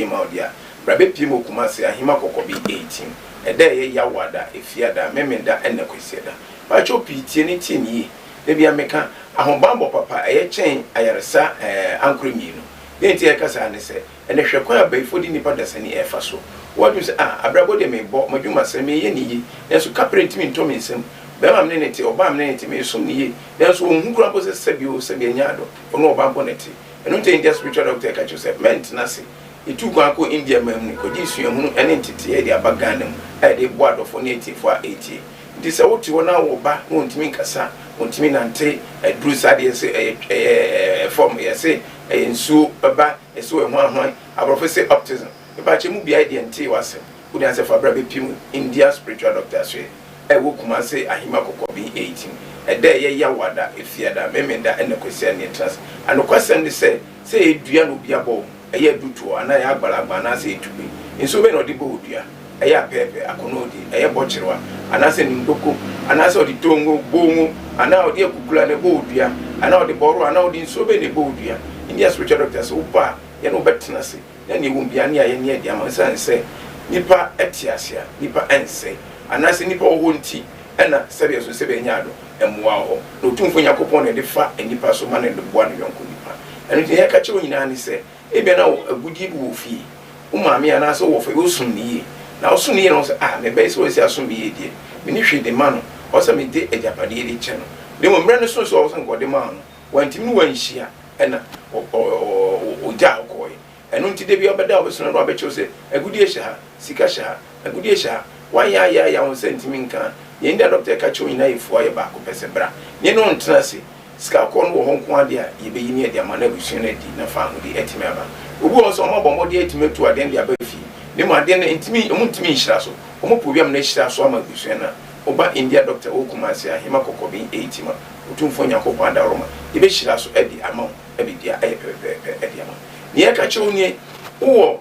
yie ma wo deɛ a, bra bɛpie mu wɔ Kumasi, Ahima Kɔkɔbi 18. Ɛda a ɛyɛ Yawada, Efiada, Memenda ɛna Kwasiada. Pakyɛw pii tie ne tie ne yie. Da biara meka, ahobanbɔ papa ɛyɛ kyɛn ayaresa ɛɛ ankorɛ mmienu. Deɛ nti a yɛka saa ne sɛ, ɛnɛ hwɛ kwan a abayifoɔ de nnipa dasani ɛrefa so. Woadwene sɛ, ah, abrabɔ deɛ merebɔ, m'adwumasɛm, mereyɛ ne yie, nanso kaprɛ ntumi ntɔ me nsam. Barima a me ne no te, ɔbaa a me ne no te, meresom no yie, nanso ɔnhu koraa mpo sɛ sɛbi o, sɛbi ɛnyɛ adɔ, ɔne ɔbaa mpo na ɛte. Ɛno nti India spiritual doctor ka kyerɛ wo sɛ, mɛntena ase. Yɛtuu kwan kɔɔ India man mu no, kɔgyee suahunu ne nteteeɛ de aba Ghana mu a yɛde reboa adɔfoɔ ne atiefoɔ a ɛretie. Nti sɛ wote hɔ na wo ba na ɔntumi nkasa, ɔntumi nante, aduru saa deɛ yɛse ɛyɛ ɛyɛ fam, yɛse ɛyɛ nsuo ba, yɛse ɔyɛ hwan hwan, aborɔfo se autism. Mepakyɛ mu biaɛ deɛ ntee w'asɛm. Wode ansɛ fa bra bɛpiem India spiritual doctor asoɛ a ɛwɔ Kumase Ahima Kɔkɔben 18. Ɛda a ɛyɛ Yawada, Efiada, Memenda ɛna Kwasiada ne yɛtena ase. Anokwasɛm ne sɛ, sɛ ɛyɛ dua na obi abɔ wo, ɛyɛ adutoɔ anaa ɛyɛ agbalagba anaasɛ ɛyɛ tube, nsuo bɛn na ɔde bɔ wo dua? Ɛyɛ apɛɛpɛ, akɔnɔɔdi, ɛyɛ bɔkyerewa anaasɛ nimdoko anaasɛ ɔde tongo, bongo, anaa ɔde akukula na ɛbɔ wo dua anaa ɔde bɔro anaa ɔde nsuo bɛn na ɛbɔ wo dua? India spiritual doctor sɛ woba a yɛne wo bɛtena ase na nea ɛwom biara ne ayɛ ne adi ama wo ɛsiane sɛ nnipa te ase a nnipa nsɛe anaasɛ nnipa wɔ hɔ nti na sɛdeɛ ɛso sɛ bɛnya ado mmoa wɔ hɔ na Otumfoɔ Nyankopɔn na ɛde fa nnipa so ma no de boa ne yɔnko nnipa. Ɛno nti nea yɛka kyerɛ wo nyinaa ne sɛ ebia na wo agudeɛ bi wɔ wo fie, wo maame anaasɛ wo wɔfa bi wosom no yie na wosom no yie na wo sɛ ah me ba yi sɛ wasi asom me yie deɛ menni hwee de ma no ɔwɔ sɛ mede agyapadeɛ de kyɛ no na mmom mmerɛ no so sɛ ɔwɔ sɛ nka ɔde maa no wantumi ne wanhyia ɛna ɔgyaa hɔ kɔɔeɛ. Ɛno nti da biara ɔbɛda a ɔbɛsɔre no wabɛkyerɛ wo sɛ agudeɛ hyɛ ha, sika hyɛ ha, agudeɛ hyɛ ha. Woayɛ ayɛ ayɛ a wo nsa ntumi nka. Nea India dɔkta ɛka kyerɛ wo nyinaa yɛ fua yɛ baako pɛ sɛ bra ne yɛne wo ntena ase. Sika kɔɔ no wɔ hɔ nko ara deɛ a yɛbɛyi ne yɛde ama na abusua no adi na faahodi atumi aba. Obi wɔ hɔ nso a wɔabɔ mmɔden atumi atu adeɛ no de aba fie na mmom adeɛ no ntumi wɔn ntumi nhyira so. Wɔpɛ obi ama no ahyira so ama abusua no a woba India dɔkta wɔ Kumasi Ahema Kɔkɔben 8 ma Otumfoɔ Nyankopɔn adaworoma yɛbɛhyira so de ama wo na biribiara ayɛ pɛpɛpɛpɛ de ama wo. Nea yɛka kyerɛ wo nie, wowɔ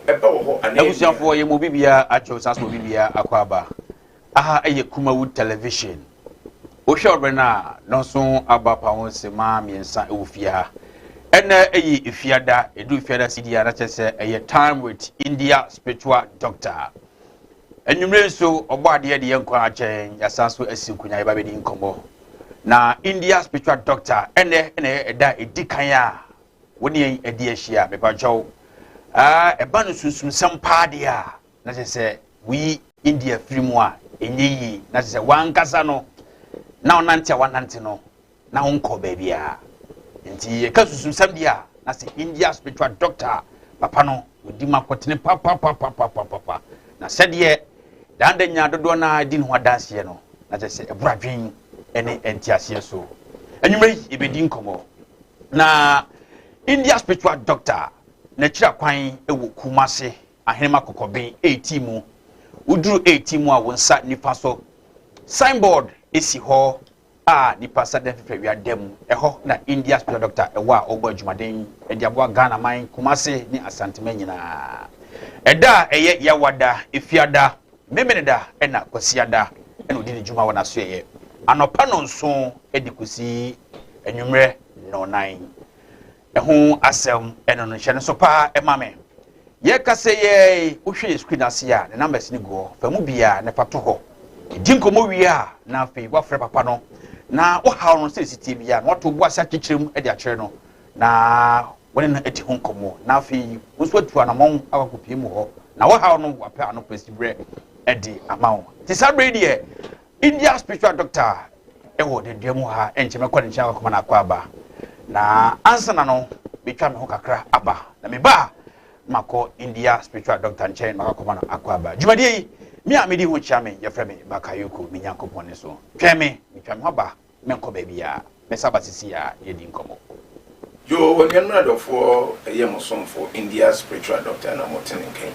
ɛba wɔ hɔ anaa nua? Abusuafoɔ yɛma obi biara akyɛw saa so obi biara akɔ aba. Aha ɛyɛ Kumawood Television. Wohwɛ ɔbrɛ no a nɔnso aba pa ho sema mmiɛnsa ɛwɔ fie ha. Ɛnɛ ɛyɛ efiada, ɛduru fiada si deɛ na kyerɛ sɛ ɛyɛ time with India spiritual doctor. Anwummere nso ɔbɔ adeɛ de yɛn nkwa akyɛ yɛn, yɛasan so asi nkonnwa yɛba bɛdi nkɔmmɔ. Na India spiritual doctor ɛnɛ ɛna ɛyɛ ɛda a ɛdi kan a wo ne yɛn adi ahyia. Mepakyɛw, ɛba no sunsumsɛm paa deɛ a, na kyerɛ sɛ woyi India firi mu a ɛnyɛ yie, na kyerɛ sɛ wankasa no na ɔnante a wanante no na wonkɔ baabiara. Nti yɛka susunsɛm deɛ a, na sɛ India spiritual doctor papa no ɔdi mu akɔtene papapapapapapa. Na sɛdeɛ daanda nya dodoɔ no ara di ne ho adanseɛ no, na kyerɛ sɛ ɛboro adwen ne nteaseɛ so. Anwummerɛ yi yɛbɛdi nkɔmmɔ na India spiritual doctor n'akyira kwan wɔ Kumase Ahenema Kɔkɔben 18 mu. Woduru 18 mu a wo nsa nifa so signboard si hɔ a nnipa nsa da mfifiri awia da mu. Ɛhɔ na India Special Doctor wɔ a ɔrebɔ adwumaden de aboa Ghana man, Kumase ne Asanteman nyinaa. Ɛda a ɛyɛ Yawada, Efiada, Memeneda na Kwasiada na ɔdi ne dwuma wɔ n'asoɛeɛ. Anɔpa nnɔnson de kɔsi anwummerɛ nnɔnnan. Ɛho asɛm ɛno no hyɛ no so paa ɛma me. Yɛkasa yi ara yi, wohwɛ yɛ screen ase a, ne numbers no gu hɔ. Fa mu biara na fa to hɔ. Di nkɔmmɔ wie a, na afei woafrɛ papa no na wohaw no sɛ ɛsi tie biara na woato wo bo ase akyekyerɛ mu de akyerɛ no na wo ne no adi ho nkɔmmɔ na afei wo nso atu anammɔn akɔ akɔpie mu hɔ na wohaw no wapɛ ano pɛsiberɛ de ama wo. Nti saa berɛ yi deɛ India spiritual doctor wɔ dadua mu ha, ɛnkyɛ mɛkɔ ne nkyɛn akɔma no akwaaba. Na ansa na no, metwa me ho kakra aba. Na meba a, makɔ India spiritual doctor nkyɛn na makɔma no akwaaba. Dwumadie yi, me a medi ho kyia me, yɛfrɛ me Bakayoko, me Nyankopɔn ne so. Twɛn me, metwa me ho aba, menkɔ baabiara. Mɛsa aba sisi a yɛdi nkɔmmɔ. Yoo anuanom adɔfoɔ ɛyɛ mo somfo India spiritual doctor na mo te ne nka yi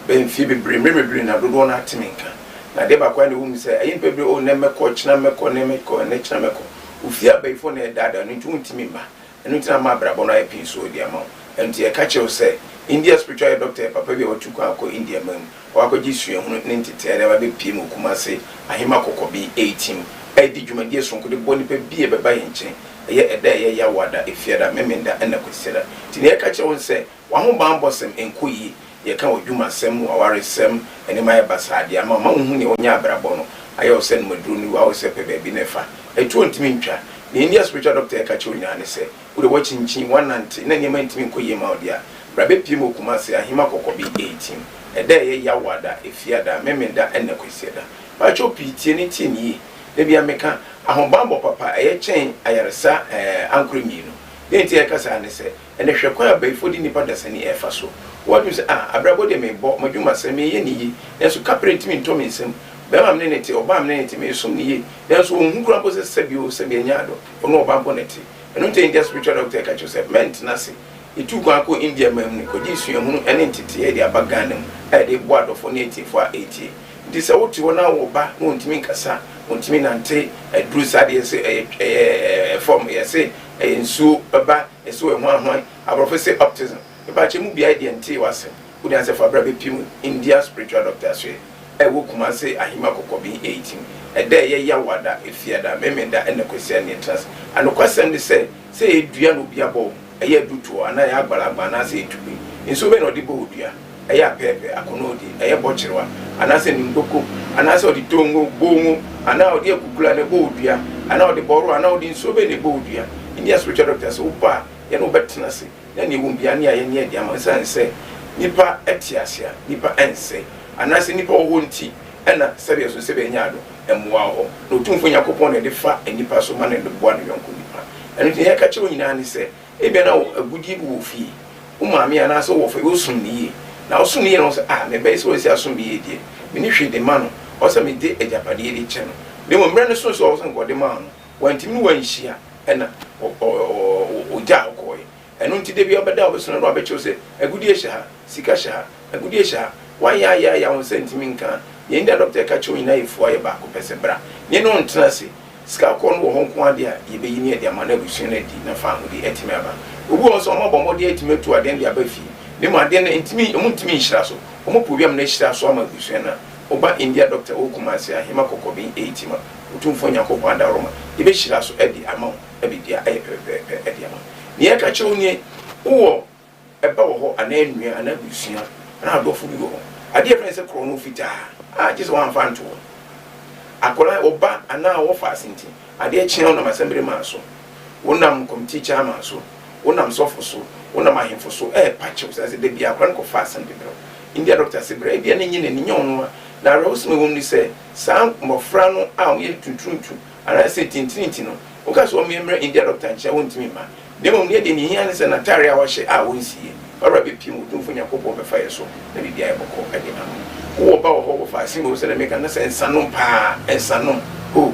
bɛ mfie bebree mmerɛ bebree na dodoɔ no ate me nka na adeɛ baako a na ɛwɔ mu sɛ ɛyɛ nipa bebree oh nnɛ mɛkɔ kyena mɛkɔ nnɛ mɛkɔ nnɛ kyena mɛkɔ ofie abayifoɔ na ɛdaadaa no nti wontumi mma ɛno nti na ama abrabɔ no ayɛ pii so de ama wo ɛno nti yɛka kyerɛ wo sɛ India spiritual yɛ doctor yɛ papa bi a watu kwan akɔ India man mu Wakɔgye suahunu ne nteteɛ de aba abɛpue mu Kumase Ahema Kɔkɔbe 18. Ɛredi dwumadie sononko de boa nnipa bi a ɛbɛba yɛn nkyɛn. Ɛyɛ ɛda a ɛyɛ Yawoada, Efiada, Memenda ɛna Kwasiada. Nti nea yɛka kyerɛ wo ne sɛ, w'ahobanbɔsɛm nkɔ yie. Yɛka w'adwumasɛm, w'awaresɛm, nneɛma ayɛ basaa de ama wo ma wonhu nea wonyɛ abrabɔ no. Ayɛ wo sɛ nom aduro no wu, ayɛ wo sɛ pɛ baabi na fa. Atuo ntumi ntwa. Nea India spiritual doctor ɛka kyerɛ wo nyinaa ne sɛ, Wo deɛ woakyinkyin, woanante, na nneɛma ntumi nkɔ yie mma wo deɛ a, bra bɛpue mu wɔ Kumasi, Ahima Kɔkɔbe 18. Ɛda a ɛyɛ Yawoada, Efiada, Memenda ɛna Kwasiada. Pakyɛw pii tie ne tie no yie. Da biara meka, ahobanbɔ papa ɛyɛ kyɛn ayaresa ɛɛ ankorɛ mmienu. Deɛ nti a yɛka saa ne sɛ, ɛnɛ hwɛ kwan a abayifoɔ de nnipa dasani ɛɛfa so. Woadwene sɛ, ah, abrabɔ deɛ meebɔ, m'adwumasɛm, meeyɛ no yie, nanso kaprɛ ntumi ntɔ me nsam. Bɛrima a me ne no te, ɔbaa a me ne no te, meesom no yie, nanso ɔnhu koraa mpo sɛ sɛbi o, sɛbi ɛnyɛ ado, ɔne ɔbaa mpo na ɛte. Ɛno nti India spiritual doctor ka kyerɛ wo sɛ mɛntena ase. Yɛtuu kwan kɔɔ India man mu no, kɔgyee suahunu ne nteteeɛ de aba Ghana mu a yɛde reboa adɔfoɔ ne atiefoɔ a ɛretie. Nti sɛ wote hɔ na wowɔ ba na ɔntumi nkasa, ɔntumi nante, aduru saa deɛ yɛse ɛyɛ ɛyɛ fam, yɛse ɛyɛ nsuo ba, yɛse ɔyɛ hwan hwan, aborɔfo se autism. Mepakyɛ mu biaɛ deɛ ntee w'asɛm. Wode ansɛ fa bra bɛpiem India spiritual doctor asoɛ a ɛwɔ Kumase Ahima Kɔkɔben 18. Ɛda a ɛyɛ Yawada, Efiada, Memenda ɛna Kwasiada ne yɛtena ase. Anokwasɛm ne sɛ, sɛ ɛyɛ dua na obi abɔ wo, ɛyɛ adutoɔ anaa ɛyɛ agbalagba anaasɛ ɛyɛ tube, nsuo bɛn na ɔde bɔ wo dua? Ɛyɛ apɛɛpɛ, akɔnɔɔdi, ɛyɛ bɔkyerewa anaasɛ nundoko anaasɛ ɔde tongo, bongo, anaa ɔde akukula na ɛbɔ wo dua anaa ɔde bɔro anaa ɔde nsuo bɛn na ɛbɔ wo dua? India spiritual doctor sɛ woba a yɛne wo bɛtena ase na nea ɛwom biara ne ayɛ ne adi ama esiane sɛ nnipa te ase a, nnipa nsɛe, anaasɛ nnipa wɔ hɔ nti na sɛdeɛ ɛso sɛ bɛanya ado mmoa wɔ hɔ, na Otumfoɔ Nyankopɔn na ɛde fa nnipa so ma no de boa ne yɔnko nnipa. Ɛno nti nea yɛka kyerɛ wo nyinaa ne sɛ, ebia na wo agudeɛ bi wɔ fie, wo maame anaasɛ wo wɔfa bi, wosom no yie, na wosom no yie na wo sɛ, ah, me ba yi sɛ wasi asom me yie deɛ, menni hwee de ma no, ɔwɔ sɛ mede agyapadeɛ yi de kyɛ no. Na mmom mmerɛ no soo sɛ ɔwɔ sɛ nka ɔde maa no, wantumi ne wo anhyia, ɛna ɔgyaa wo kɔɔeɛ. Ɛno nti da biara wobɛda a wobɛsɔre na wabɛkyerɛ wo sɛ agudeɛ hyɛ ha, sika hyɛ ha, agudeɛ hyɛ ha. Woayɛ ayɛ ayɛ a wo nsa ntumi nka a, deɛ India dɔkta reka kyerɛ wo nyinaa yɛ fua yɛ baako pɛ sɛ bra ne yɛne wo ntena ase. Sika kɔɔ no wɔ hɔ nko ara deɛ a, yɛbɛyi ne yɛde ama na abusua no adi na faahodi atumi aba. Obi wɔ hɔ nso a wɔabɔ mmɔden atumi atu adeɛ no de aba fie na mmom adeɛ no ntumi, wɔntumi nhyira so. Wɔpɛ obi ama no ahyira so ama abusua no a, woba India dɔkta wɔ Kumasi, Ahema Kɔkɔben 18 a, Otumfoɔ Nyankopɔn adaworoma, yɛbɛhyira so de ama wo na biribiara ayɛ pɛpɛɛpɛ de ama wo. Nea yɛka kyerɛ wo nie, wowɔ ɛba wɔ hɔ anaa nua anaa abusua anaa adɔfo bi wɔ hɔ, adeɛ a yɛfrɛ no sɛ korɔno fitaa a gye sɛ woamfa anto hɔ. Akwadaa, wo ba anaa wɔfa ase nti, adeɛ kye a wonam assembly man so, wonam committee chairman so, wonam sɔfo so, wonam ahemfo so ɛrepa kyɛw sɛ da biara akwadaa no kɔfa asɛm de brɛ wo. India doctor se brɛ, ebia na ɛnyɛ n'ani, nyɛ ɔno a. Na awerɛhosɛm a ɛwɔ mu ne sɛ, Saa mmɔfra no a wɔyɛ tunturuntu anaasɛ tintirinti no, woka sɛ wɔmmrɛ India dɔkta nkyɛn a, wontumi mma. Na mmom nea deɛ ehia ne sɛ n'atare a wahyɛ a ɔnsiiɛ. Ɔwura bɛpue mu, Otumfoɔ Nyankopɔn bɛfa yɛn so na biribiara ayɛ bɔkɔɔ de ama wo. Wowɔ ba wɔ hɔ, wɔfa asen wɔ sɛdeɛ meka no, na sɛ nsanom paa, nsanom, oh,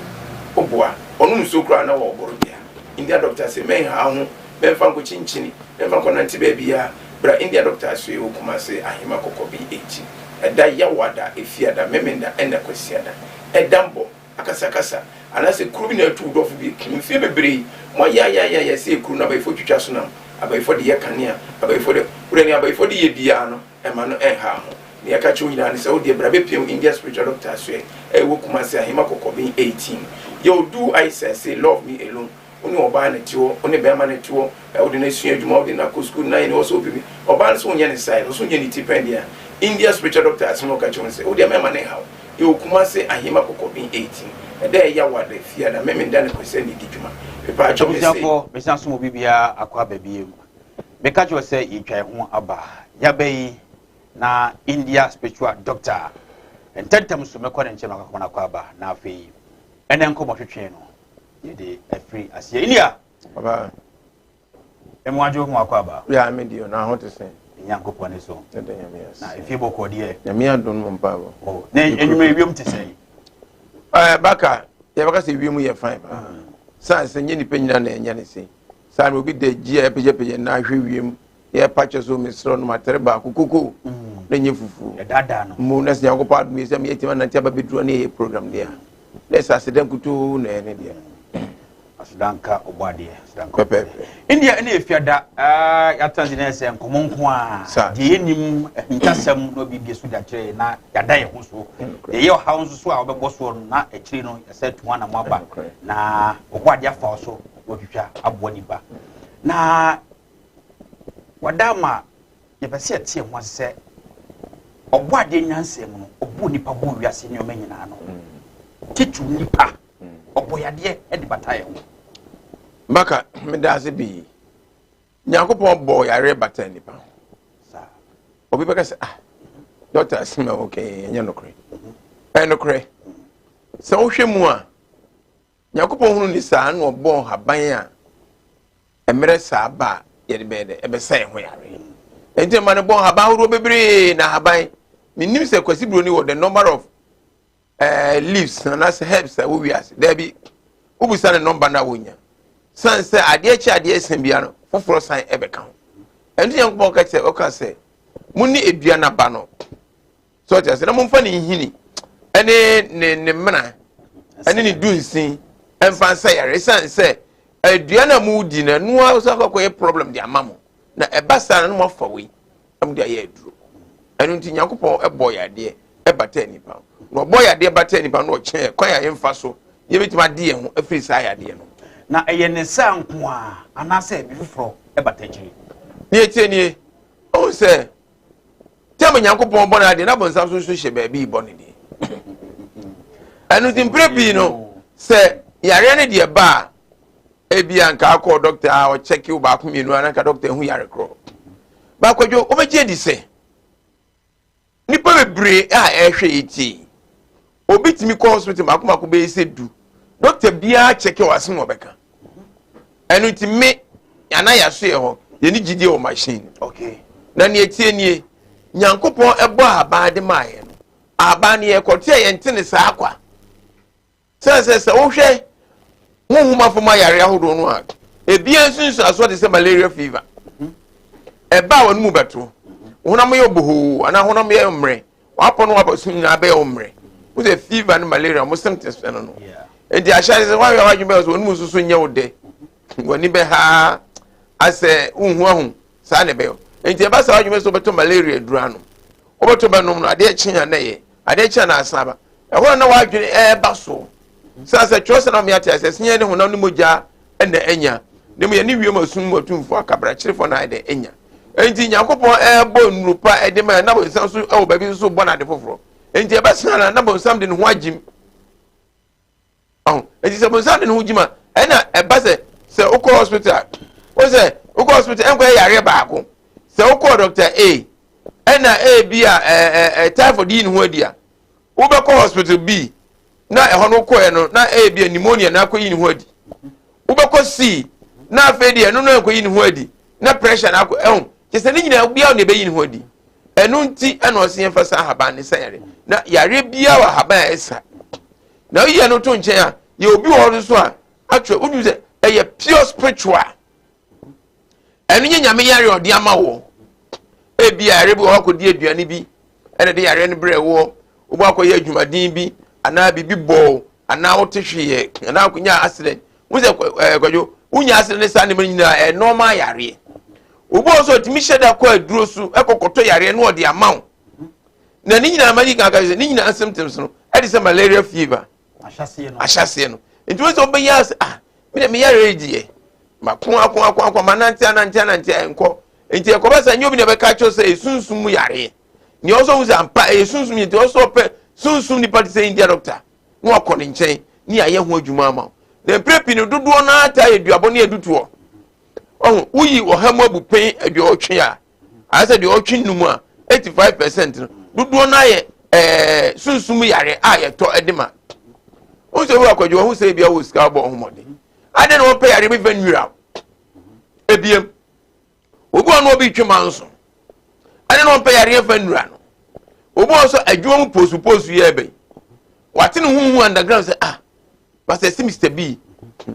woboa. Ɔnom nsuo koraa na wɔboro dea. India dɔkta se, mɛnha wo ho, mɛmfa nkɔkyinkyini, mɛmfa nkɔnante baabiara. Bra India dɔkta asoɛe wɔ Kumase, Ahema Kɔkɔben akyi. Ɛda Yawada, Efiada, Memenda ɛna Kwasiada. Ɛda mbɔ, akasakasa, anaasɛ kuro bi na atu wo dɔfo bi aku. Mfeɛ bebree, moayaayaayaya sɛ kuro no abayifoɔ twitwa so nam, abayifoɔ de yɛ kanea, abayifoɔ de, wodeɛ nea abayifoɔ de yɛ biara no, ɛma no ɛnha ho. Nea ɛka kyerɛ wo nyinaa ne sɛ wodeɛ bra bɛpiam India Spiritual Doctor asoɛe a ɛwɔ Kumasi, Ahema Kɔkɔben 18. Yɛ Odu Aisah say love me alone. Wo ne ɔbaa na ɛte hɔ, wo ne bɛrima na ɛte hɔ, wode no asua adwuma, wode no akɔ sukuu, na ayɛ nea ɔwɔ sɛ ɔpɛ bi. Ɔbaa no sɛ wonyɛ ne size, ɔsɛ wonyɛ ne ti pɛn deɛ a, India spiritual doctor asɛm a ɔka kyerɛ wo ne sɛ, wo deɛ mɛma no nhaw. Yɛwɔ Kumasi, Ahema Kɔkɔben 18. Ɛda a ɛyɛ Awada, Fiada, Memenda ne Kwasiada na ɛdi dwuma. Mepaakyɛw mese. Abusuafoɔ, mesan so mo biribiara akɔ aba bio. Meka kyerɛ wo sɛ yɛtwa yɛn ho aba. Yɛaba yi na India spiritual doctor ntɛntɛm so mɛkɔ ne nkyɛn na wakɔma no akɔ aba na afei ɛnɛ nkɔmmɔtwetwe no yɛde afiri aseɛ India. Papa. Emu adwo mu akɔ aba. Ya me deɛ na ho te sɛ. Nyankopɔn ne so. Ɛda Nyame ase. Na efie bɔkɔ deɛ. Nyame adom no mpaebɔ. Oh, na enyuma ewiem te sɛ. Ɛɛ baka yɛbɛka sɛ ewiem yɛ fine paa. San sɛ nye nipa nyina na ɛnyɛ ne se. Saa na obi da gyi a ɛpɛgyapɛgya na ahwɛ wiem. Yɛpa kyɛ so mesrɛ no matere baako koko na nye fufuo. Yɛdaadaa no. Mu na sɛ Nyankopɔn adom yɛ sɛ meyɛtumi anante aba bɛduru ne yɛyɛ program deɛ a. Na ɛsɛ aseda nkutoo na ɛne deɛ. Aseda. Sudanka ɔbɔ adeɛ, Sudanka ɔbɔ adeɛ. India ɛne Efiada yɛatena ase na ɛsɛ nkɔmɔ nko a deɛ yɛnim ahintasɛm na obi bie so de akyerɛ yɛn na yɛada yɛn ho so. Deɛ ɛyɛ ɔhaw nso so a wɔbɛbɔ soɔ no, na akyire no yɛsɛ tu anam aba na ɔbɔ adeɛ afa wo so, wɔatwitwa aboa nipa na wada ama. Yɛpɛ sɛ yɛte yɛn ho ase sɛ ɔbɔ adeɛ nyansa mu no, ɔbɔ nipa, bɔ wiase nneɛma nyinaa no, titiriw nipa, ɔbɔ yadeɛ de bata yɛn ho. Maka meda ase pii. Nyankopɔn bɔɔ yareɛ bata nipa ho. Obi bɛka sɛ, "Ah, dɔkta, asɛm a wɔka yi ɛnyɛ nokorɛ." Ɛyɛ nokorɛ. Sɛ wohwɛ mu a, Nyankopɔn hunu ne saa na ɔbɔɔ haban a mmerɛ saa ba a yɛde bɛyɛ dɛ ɛbɛsa yɛn ho yare. Nti ɛma no bɔɔ haban ahodoɔ bebree. Na haban, menim sɛ Kwasi Buroni wɔ the number of leaves anaasɛ herbs a ɛwɔ wiase. Daabi, wobisa ne number no a, wonya san sɛ adeɛ kye adeɛ sɛn bia no, foforɔ san ɛbɛka ho. Ɛnti Nyankopɔn ka kyerɛ, ɔka sɛ mo ne edua n'aba no so ɔte ase na momfa ne nhini ɛne ne mena ɛne ne dunsin ɛmfa nsa yare, ɛsiane sɛ adua no a modi no, ɛnoa so akɔkɔyɛ problem de ama mo, na ɛba saa no, moafa wei na mode ayɛ aduro. Ɛno nti Nyankopɔn ɛbɔ yadeɛ ɛbata nipa, na ɔbɔ yadeɛ bata nipa na ɔkyɛn kwan a yɛmfa so yɛbɛtumi ade yɛn ho afiri saa yadeɛ no. Na ɛyɛ ne nsa nko a anaasɛ bi foforɔ ɛbata akyiri? Ne etie nie, ɔhu sɛ tɛm Nyankopɔn bɔ no adeɛ na bɔnsam so nso hyɛ baabi bɔ ne deɛ. Ɛno nti mpere pii no, sɛ yareɛ no deɛ ba a, ebi a nka akɔ dɔkta a ɔkyɛke wo baako mmienu a, na nka dɔkta ehu yare korɔ baakwadwo. Wobɛgye adi sɛ nipa bebree a ɛrehwɛ yi tie, obi tumi kɔ hospital mako mako bɛyɛ sɛ 10, dɔkta biara kyɛke wɔ asɛm a ɔbɛka. Ɛno nti me ana yɛaso yɛ hɔ, yɛne gyidie wɔ machine. Na nea tie nie, Nyankopɔn ɛbɔ ahaban de maa yɛn no, ahaban no yɛkɔte a yɛnte ne saa kwa sɛ wohwɛ honhom afam ayare ahodoɔ no a, ebia nsunsuasoɔ te sɛ malaria fever ɛba a, wɔn mu bɛto honam yɛ bohoo anaa honam yɛ mmerɛ, wapɔ no wabɔ so nyinaa bɛyɛ mmerɛ. Wo sɛ fever ne malaria mo symptoms no, nti ahyɛ sɛ wahwɛ wadwene bɛyɛ sɛ wɔn mu nso so nyɛ wo dɛ, w'ani bɛha asɛ wohu ahu saa na ɛbɛyɛ. Nti ɛba sɛ wadwene sɛ wobɛtɔ malaria duro ano, wobɛtɔ bɛnom no, adeɛ kye a na ɛyɛ adeɛ kye a na asan aba. Ɛhɔ na wadwene ɛɛba so sɛ twerɛ sɛ na ɔmo ate asɛ sɛ ne honam ne mogya ɛna ɛnya ne mu yɛ ne wiem asum mu atumfoɔ akabrɛkyerefoɔ na ayɛ dɛ ɛnya. Nti Nyankopɔn ɛɛbɔ nnuro pa ɛde ma na bɔnsam so ɛwɔ baabi nso bɔ n'ade foforɔ. Nti ɛbɛsena na bɔnsam de ne ho agyim ɔho. Nti sɛ bɔnsam de ne ho gyim a, ɛna ɛba sɛ wokɔ hospital, wo sɛ wokɔ hospital ɛnkɔ yɛ yareɛ baako. Sɛ wokɔ Doctor A ɛna A bi a ɛɛ ɛɛ typhoid yi ne ho adi a, wobɛkɔ hospital B na ɛhɔ no wokɔɛ no na A bi a pneumonia na akɔyi ne ho adi. Wobɛkɔ C na afei deɛ ɛno no ɛnkɔyi ne ho adi na pressure na akɔ ɛho. Kyɛ sɛ ne nyinaa biara na ɛbɛyi ne ho adi. Ɛno nti ɛna ɔsi yɛn fa saa ahaban ne sa yare, na yare biara wɔ ahaban a ɛsa. Na oyi ɛno to nkyɛn a, yɛ obi wɔ hɔ nso a atwerɛ wodum sɛ ɛyɛ pure spiritual. Ɛno nyɛ Nyame yare a ɔde ama wɔ. Ebi a yare bi wɔ hɔ, akɔdi aduane bi ɛna de yare no brɛ wɔ, wobɔ akɔyɛ adwumaden bi anaa biribi bɔɔ anaa wote hweeɛ anaa akɔnya accident. Wo sɛ Kwadwo, wonya accident ne saa nneɛma no nyinaa, ɛyɛ normal yareɛ. Obi wɔ so ɔtumi hyɛ da kɔ aduro so ɛkɔkɔtɔ yareɛ na ɔde ama wo. Na ne nyinaa ma di kan ka sɛ ne nyinaa symptoms no ɛde sɛ malaria fever ahyɛseɛ no. Nti wɔn sɛ wɔbɛyɛ ase, ah, mi de mi yare yi deɛ, ma ko ako ako ako ma nante anante anante nkɔ. Nti ɛkɔba sɛ nyɛ obi na ɛbɛka kyerɛ sɛ esunsum mu yareɛ. Nea ɔsɔ ho sɛ ampa ɛyɛ sunsum yɛ, nti ɔsɔ ɔpɛ sunsum nipa te sɛ India doctor na wakɔ ne nkyɛn ne ayɛ ho adwuma ama wo. Na mpere pii no, dodoɔ naa taa yɛ duabɔ ne adutoɔ. Ɔho woyi 80% a, ayɛ sɛ deɛ ɔtwe num a, 85% no, dodoɔ naa yɛ sunsum yare a yɛtɔ ɛde ma wɔn. Sɛ owura Kwadwo ɔho sɛ ebi awɔ sika ɔbɔ ɔho mɔden ade na wɔpɛ yare bi fɛ nwura ebiem. Obi wɔ no obi twe ma nso ɛne na ɔmpɛ yareɛ fa nnura no. Obi wɔ so adwuma mu posu posu yɛ ɛbɛn wate ne huhu underground sɛ, ah, pastor si Mr B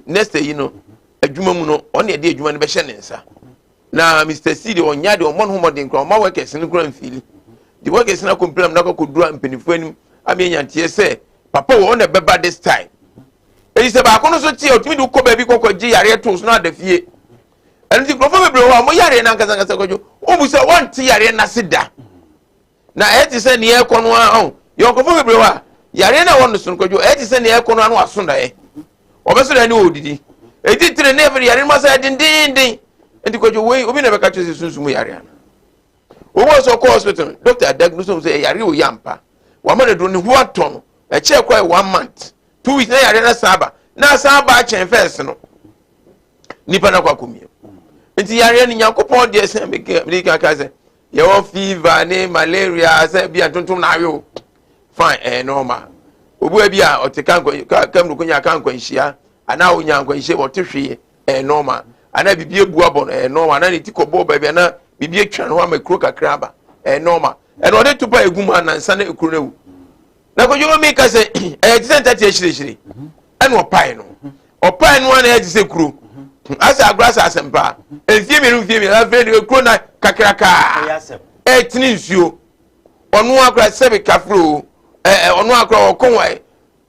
next yi no adwuma mu no, ɔne ɛde adwuma no bɛhyɛ ne nsa, na Mr C deɛ ɔnya deɛ ɔmmɔ ne ho mmɔden koraa, ɔma workers no koraa mfili de workers no akɔmplam na akɔkɔdura mpanimfoɔ anim ama yɛnya nteɛ sɛ papa wɔ ɔna ɛbɛba this time. Eti sɛ baako no so te a, otumi de kɔ baabi kɔkɔ gye yareɛ to so na ada fie. Ɛno nti nkurɔfoɔ bebree wɔ hɔ a wɔn yareɛ no ankasa ankasa kɔdwo. Wɔn sɛ wɔnte yareɛ no ase da. Na ɛyɛ te sɛ nea ɛkɔ no ara ɔn. Yɛ nkurɔfoɔ bebree wɔ hɔ a yareɛ no a wɔn no so no kɔdwo ɛyɛ te sɛ nea ɛkɔ no ara na waso daeɛ. Wɔbɛso daeɛ ne wɔredidi. Eti tiri ne afei yareɛ no mu asa yɛ dendenden. Nti kɔdwo wei obi na ɛbɛka kyerɛ sɛ sunsum yareɛ ana. Obi wɔ sɛ ɔkɔ hospital no doctor diagnose no sɛ ɛyare wɔ yɛ ampa. Wama no duro ne ho atɔ no. Ɛkyɛɛ kɔ yɛ one month. 2 weeks na yare no san aba na asan aba akyɛn fɛs no nipa no akɔ akɔmia nti yareɛ no Nyankopɔn deɛ sɛ mede kaka sɛ yɛwɔ fever ne malaria sɛ bia ntontom na awe o, fine, ɛyɛ normal. Obi bi a ɔte kamruko nya ka nkwanhyia anaa onya nkwanhyia ɔte hwee, ɛyɛ normal. Anaa biribi ebu abɔ no, ɛyɛ normal. Anaa ne ti kɔbɔ baabi anaa biribi atwa ne ho ama ekuro kakra aba, ɛyɛ normal. Ɛna ɔde topa egu mu anansa na ekuro no awu. Na Kwadwo mi ka sɛ ɛyɛ te sɛ ntate akyirikyiri ɛna ɔpae no ɔpae no ana ɛyɛ te sɛ kuro asɛ agorɔ asɛ asɛmpa mfie 2 mfie 2 afei de kuro na kakrakaa ɛtene nsuo. Ɔno akora sɛbi kafro o, ɛɛ ɔno akora ɔkɔ wɔn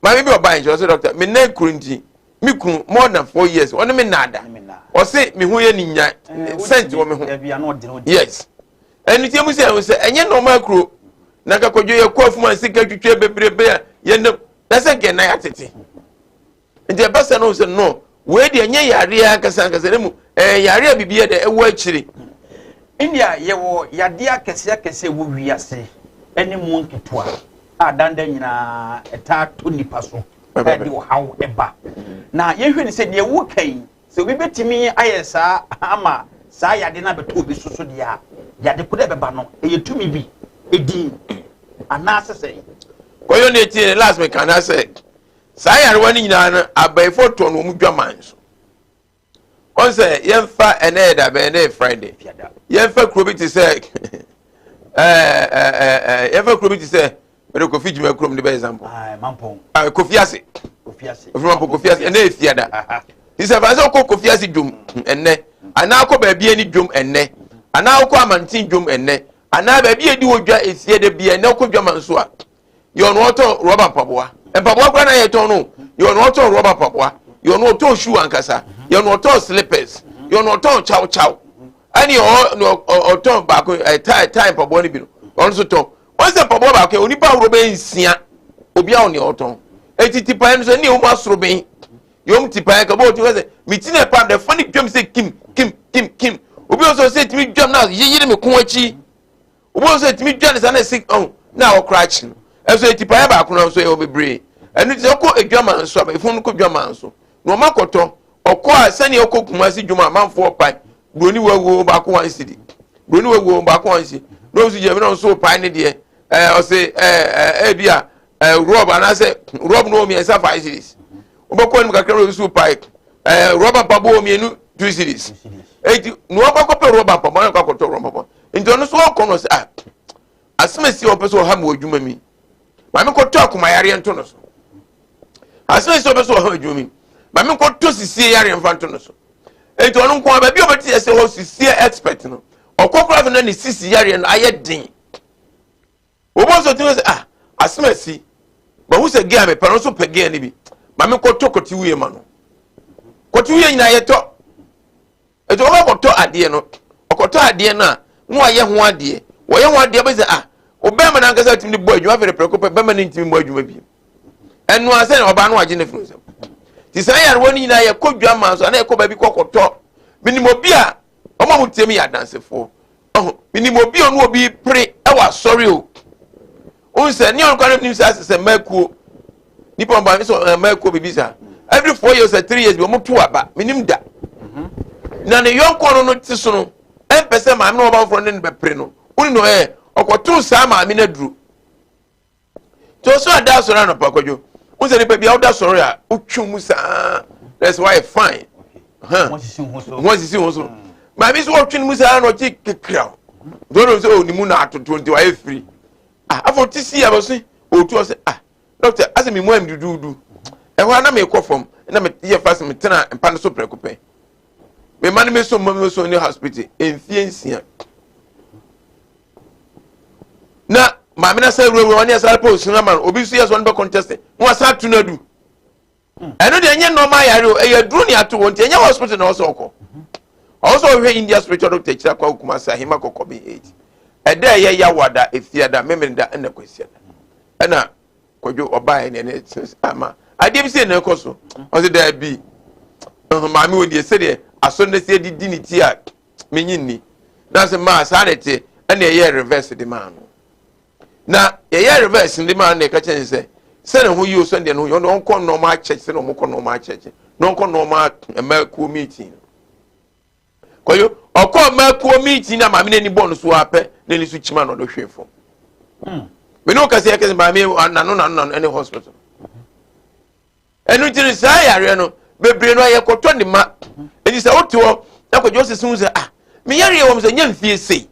maame bi ɔbaa nkyɛn ɔsɛ, "Doctor, me nan kuro nti me kunu more than 4 years ɔne me nnaada." Ɔsɛ me ho yɛ ne nya scent wɔ me ho. Yes, ɛnu tí emu sɛ ɛho sɛ ɛnyɛ normal kuro na nka Kwadwo yɛ kɔ afuma sika twitwa bebrebe a yɛn nam na sɛ nkɛ nan atete. Nti ɛba sɛ no sɛ no wei deɛ ɛnyɛ yareɛ ankasa ankasa ne mu, ɛyɛ yareɛ a biribi yɛ dɛ ɛwɔ akyire. India yɛwɔ yadeɛ akɛseɛ akɛseɛ wɔ wiase ne mu nketewa a dandan nyinaa ɛtaa tɔ nipa so ɛde ɔhaw ɛba. Na yɛhwɛ ne sɛ deɛ woka yi, sɛ obi bɛtumi ayɛ saa ama saa yadeɛ no abɛtɔ obi so so deɛ a, yade ko dɛ ɛbɛba no ɛyɛ tumi bi ɛdin anaasɛ sɛ Kɔyɔ ne tie ne last meka na sɛ saa yarewa no nyinaa no abayifo tɔn wɔn dwaman so. Wɔn sɛ yɛmfa ɛnɛ yɛ dabɛn, ɛnɛ yɛ Friday, yɛmfa kuro bi te sɛ ɛɛ ɛɛ ɛɛ yɛmfa kuro bi te sɛ mɛde Kofi Juma kurom de bɛ example, Kofi Ase, Kofi Mampɔn, Kofi Ase. Ɛnɛ yɛ Fiada ti sɛ fa sɛ ɔkɔ Kofi Ase dwom ɛnɛ anaa akɔ baabi ani dwom ɛnɛ anaa akɔ amanten dwom ɛnɛ anaa baabi edi wɔ dwa esie de bia ɛnɛ ɔkɔ dwama nso a, yɛ ɔno ɔtɔn rɔba mpaboa, mpaboa koraa na yɛ tɔn no, yɛ ɔno ɔtɔn rɔba mpaboa, yɛ ɔno ɔtɔn shoe ankasa, yɛ ɔno ɔtɔn slippers, yɛ ɔno ɔtɔn chow chow, ɛne ɔ ɔtɔn baako ɛ tie tie mpaboa no bi no ɔno nso tɔn. Wɔn sɛ mpaboa baako yɛ onipa ahorow bɛyɛ nsia, obi a ɔne ɔtɔn eti tipae no so ɛne ɛwɔ mu asoro bɛn yɛ ɔmo tipae ka bɔ ɔtumi sɛ mi ti na ɛpam dɛ fa ne dwam sɛ kim kim kim kim. Obi wɔ sɛ ɔsɛ etumi dwam na yeyere mi kɔn akyi. Obi wɔ sɛ etumi dwa ne sa na esi ɔn na ɔkora akyi no ɛso etipae baako na nso ɛwɔ bebree. Ɛno ti sɛ ɔkɔ edwama nso a efun kɔ dwama nso na ɔmo akɔtɔ ɔkɔ a sɛnea ɔkɔ Kumasi dwuma amanfoɔ pae buroni waguo baako 1 cedi, buroni waguo baako 1 cedi na ɔnso gyina mi na ɔnso pae ne deɛ ɛɛ ɔsɛ ɛɛ ɛɛ ebi a ɛɛ rɔb anaasɛ rɔb no wɔ mmiɛnsa 5 cedis. Wobɛkɔ anim kakra na ɔnso pae rɔba mpaboa wɔ mmienu 2 cedis. Eti na wakɔ akɔpɛ rɔba mpaboa na akɔ akɔtɔ rɔba mpaboa nti ɔno nso ɔkɔ no sɛ, ah, asɛm esi a ɔpɛ sɛ ɔha mi wɔ adwuma mi, maame kɔtɔ akomayareɛ nto no so. Asɛm esi a ɔpɛ sɛ ɔha mi adwuma mi, maame kɔtɔ sisie yareɛ mfa nto no so. Nti ɔno nko ara baabi a ɔbɛte sɛ hɔ sisie expert no ɔkɔ koraa no na ne sisi yareɛ no ayɛ den. Wɔbɔ nso tumi sɛ, ah, asɛm asi mahu sɛ gea mepɛ no nso pɛ gea no bi, maame kɔtɔ kɔte wie ma no kɔte wie nyinaa yɛtɔ. Nti wɔbɛ kɔtɔ adeɛ no, ɔkɔtɔ adeɛ no a na wayɛ ho adeɛ, wɔyɛ ho adeɛ bɛ sɛ, ah, ɔbɛrima no ankasa tumi de bɔ adwuma. Afei de prɛko pɛ bɛrima no ntumi bɔ adwuma bi ɛno asɛ na ɔbaa no wagye ne funu nsɛm. Ti saa yarewa no nyinaa yɛkɔ dwa ma nso anaa yɛkɔ baabi kɔ kɔtɔ. Minim obi a ɔmo a mo tie mi yɛ adansefoɔ ɔho. Minim obi a ɔno obi pere ɛwɔ asɔre o n sɛ ne ɔno kwan nim sɛ asɛ sɛ mmakuo nipa ɔba sɛ mmakuo bibi sa every 4 years or 3 years bi ɔmo to aba. Minim da na ne yɔnko no no te so no ɛmpɛ sɛ maame no ɔba foforɔ ne no bɛpere no wone no ɛ ɔkɔtoo saa maame no aduro nti ɔsɔ ada asɔre anɔpa. Kwadwo wo sɛ nipa bi a woda sɔre a wotwe mu saa na ɛsɛ woayɛ fine ho asisi ho so. Maame nso wɔtwe no mu saa na ɔgye kekra nti ɔno sɛ ɔne mu na atoto nti wayɛ firi. Ah, afɔ ti si abɔse ɔtu ɔsɛ, ah, doctor, asɛ me mu ayɛ duduudu. Ɛhɔ a na mekɔ fam na meyɛ fast metena mpa no so prɛko pɛ. Mema no meso mma meso ne hospital mfie 6 na maame na sɛ wurawura ɔne ɛsɛ pɛ osuna ma no. Obi nso yɛ sɛ ɔne bɛ contest na wasan ato no adu. Ɛno deɛ ɛnyɛ normal yare o, ɛyɛ aduro ne ato wɔ nti ɛnyɛ hospital na ɔsɛ ɔkɔ. Ɔwɔ sɛ ɔhwɛ India spiritual doctor akyiri akɔ Kumasi Ahema Kɔkɔbe 8. Ɛda ɛyɛ Yawada, Efiada, Memeneda ɛna Kwasiada. Ɛna Kwadwo ɔbaeɛ ne ɛne ama adeɛ bi sɛ na ɛkɔ so. Ɔsɛ daabi, maame wɔ nie sɛdeɛ asɔre no sɛ didi ne ti a menyi nni. Na sɛ maa saa na ɛteɛ ɛna ɛyɛ reverse de maa no. Na yɛyɛ reverse de maa no na ɛka kyerɛ ne sɛ sɛ ne ho yi o sɛ deɛ ne ho yi ɔno ɔnkɔ normal church sɛ na ɔmo kɔ normal church na ɔnkɔ normal mmaa kuo meeting. Kɔyo ɔkɔ mmaa kuo meeting na maame n'ani bɔ no so apɛ n'ani so kyima na ɔde hwee fam. Mene wo kasa yɛ kɛse maame nano nano nano ɛne hospital. Ɛno nti no saa yareɛ no bebree no ayɛ kɔtɔ ne ma. Nti sɛ wote hɔ na kɔgye osisi ho sɛ ah me yareɛ wɔm sɛ nyɛ mfie sei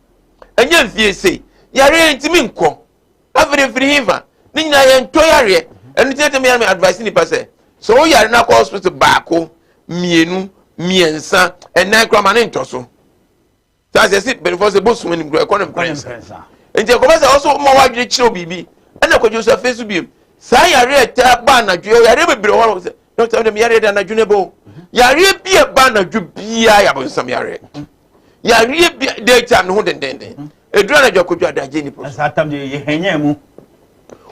ɛnyɛ mfie sei yareɛ ntumi nkɔ afei de firi hefa ne nyinaa yɛ ntɔ yareɛ. Ɛno nti ɛtɛm yɛ me advice nipa sɛ sɛ wo yare no akɔ hospital baako mmienu mmiɛnsa ɛnan koraa ma ne ntɔ so. Saa sɛ ɛsi mpanyinfoɔ sɛ bosom anim koraa ɛkɔ ne mprɛnsa. Nti ɛkɔba sɛ ɔso ma wadwene kyerɛw biribi ɛna kɔdwo so afei so biem saa yareɛ ɛtaa ba anadwo yɛ yareɛ bebree wɔ hɔ sɛ dɔkta wode yareɛ de anadwo no ɛbɔ yareɛ bi ɛba anadwo biara yɛ abonsam yareɛ yareɛ bi daytime ne ho dendenden ɛduru anadwo akɔdwo adagye nipa so saa tam deɛ yɛ hɛnyɛn mu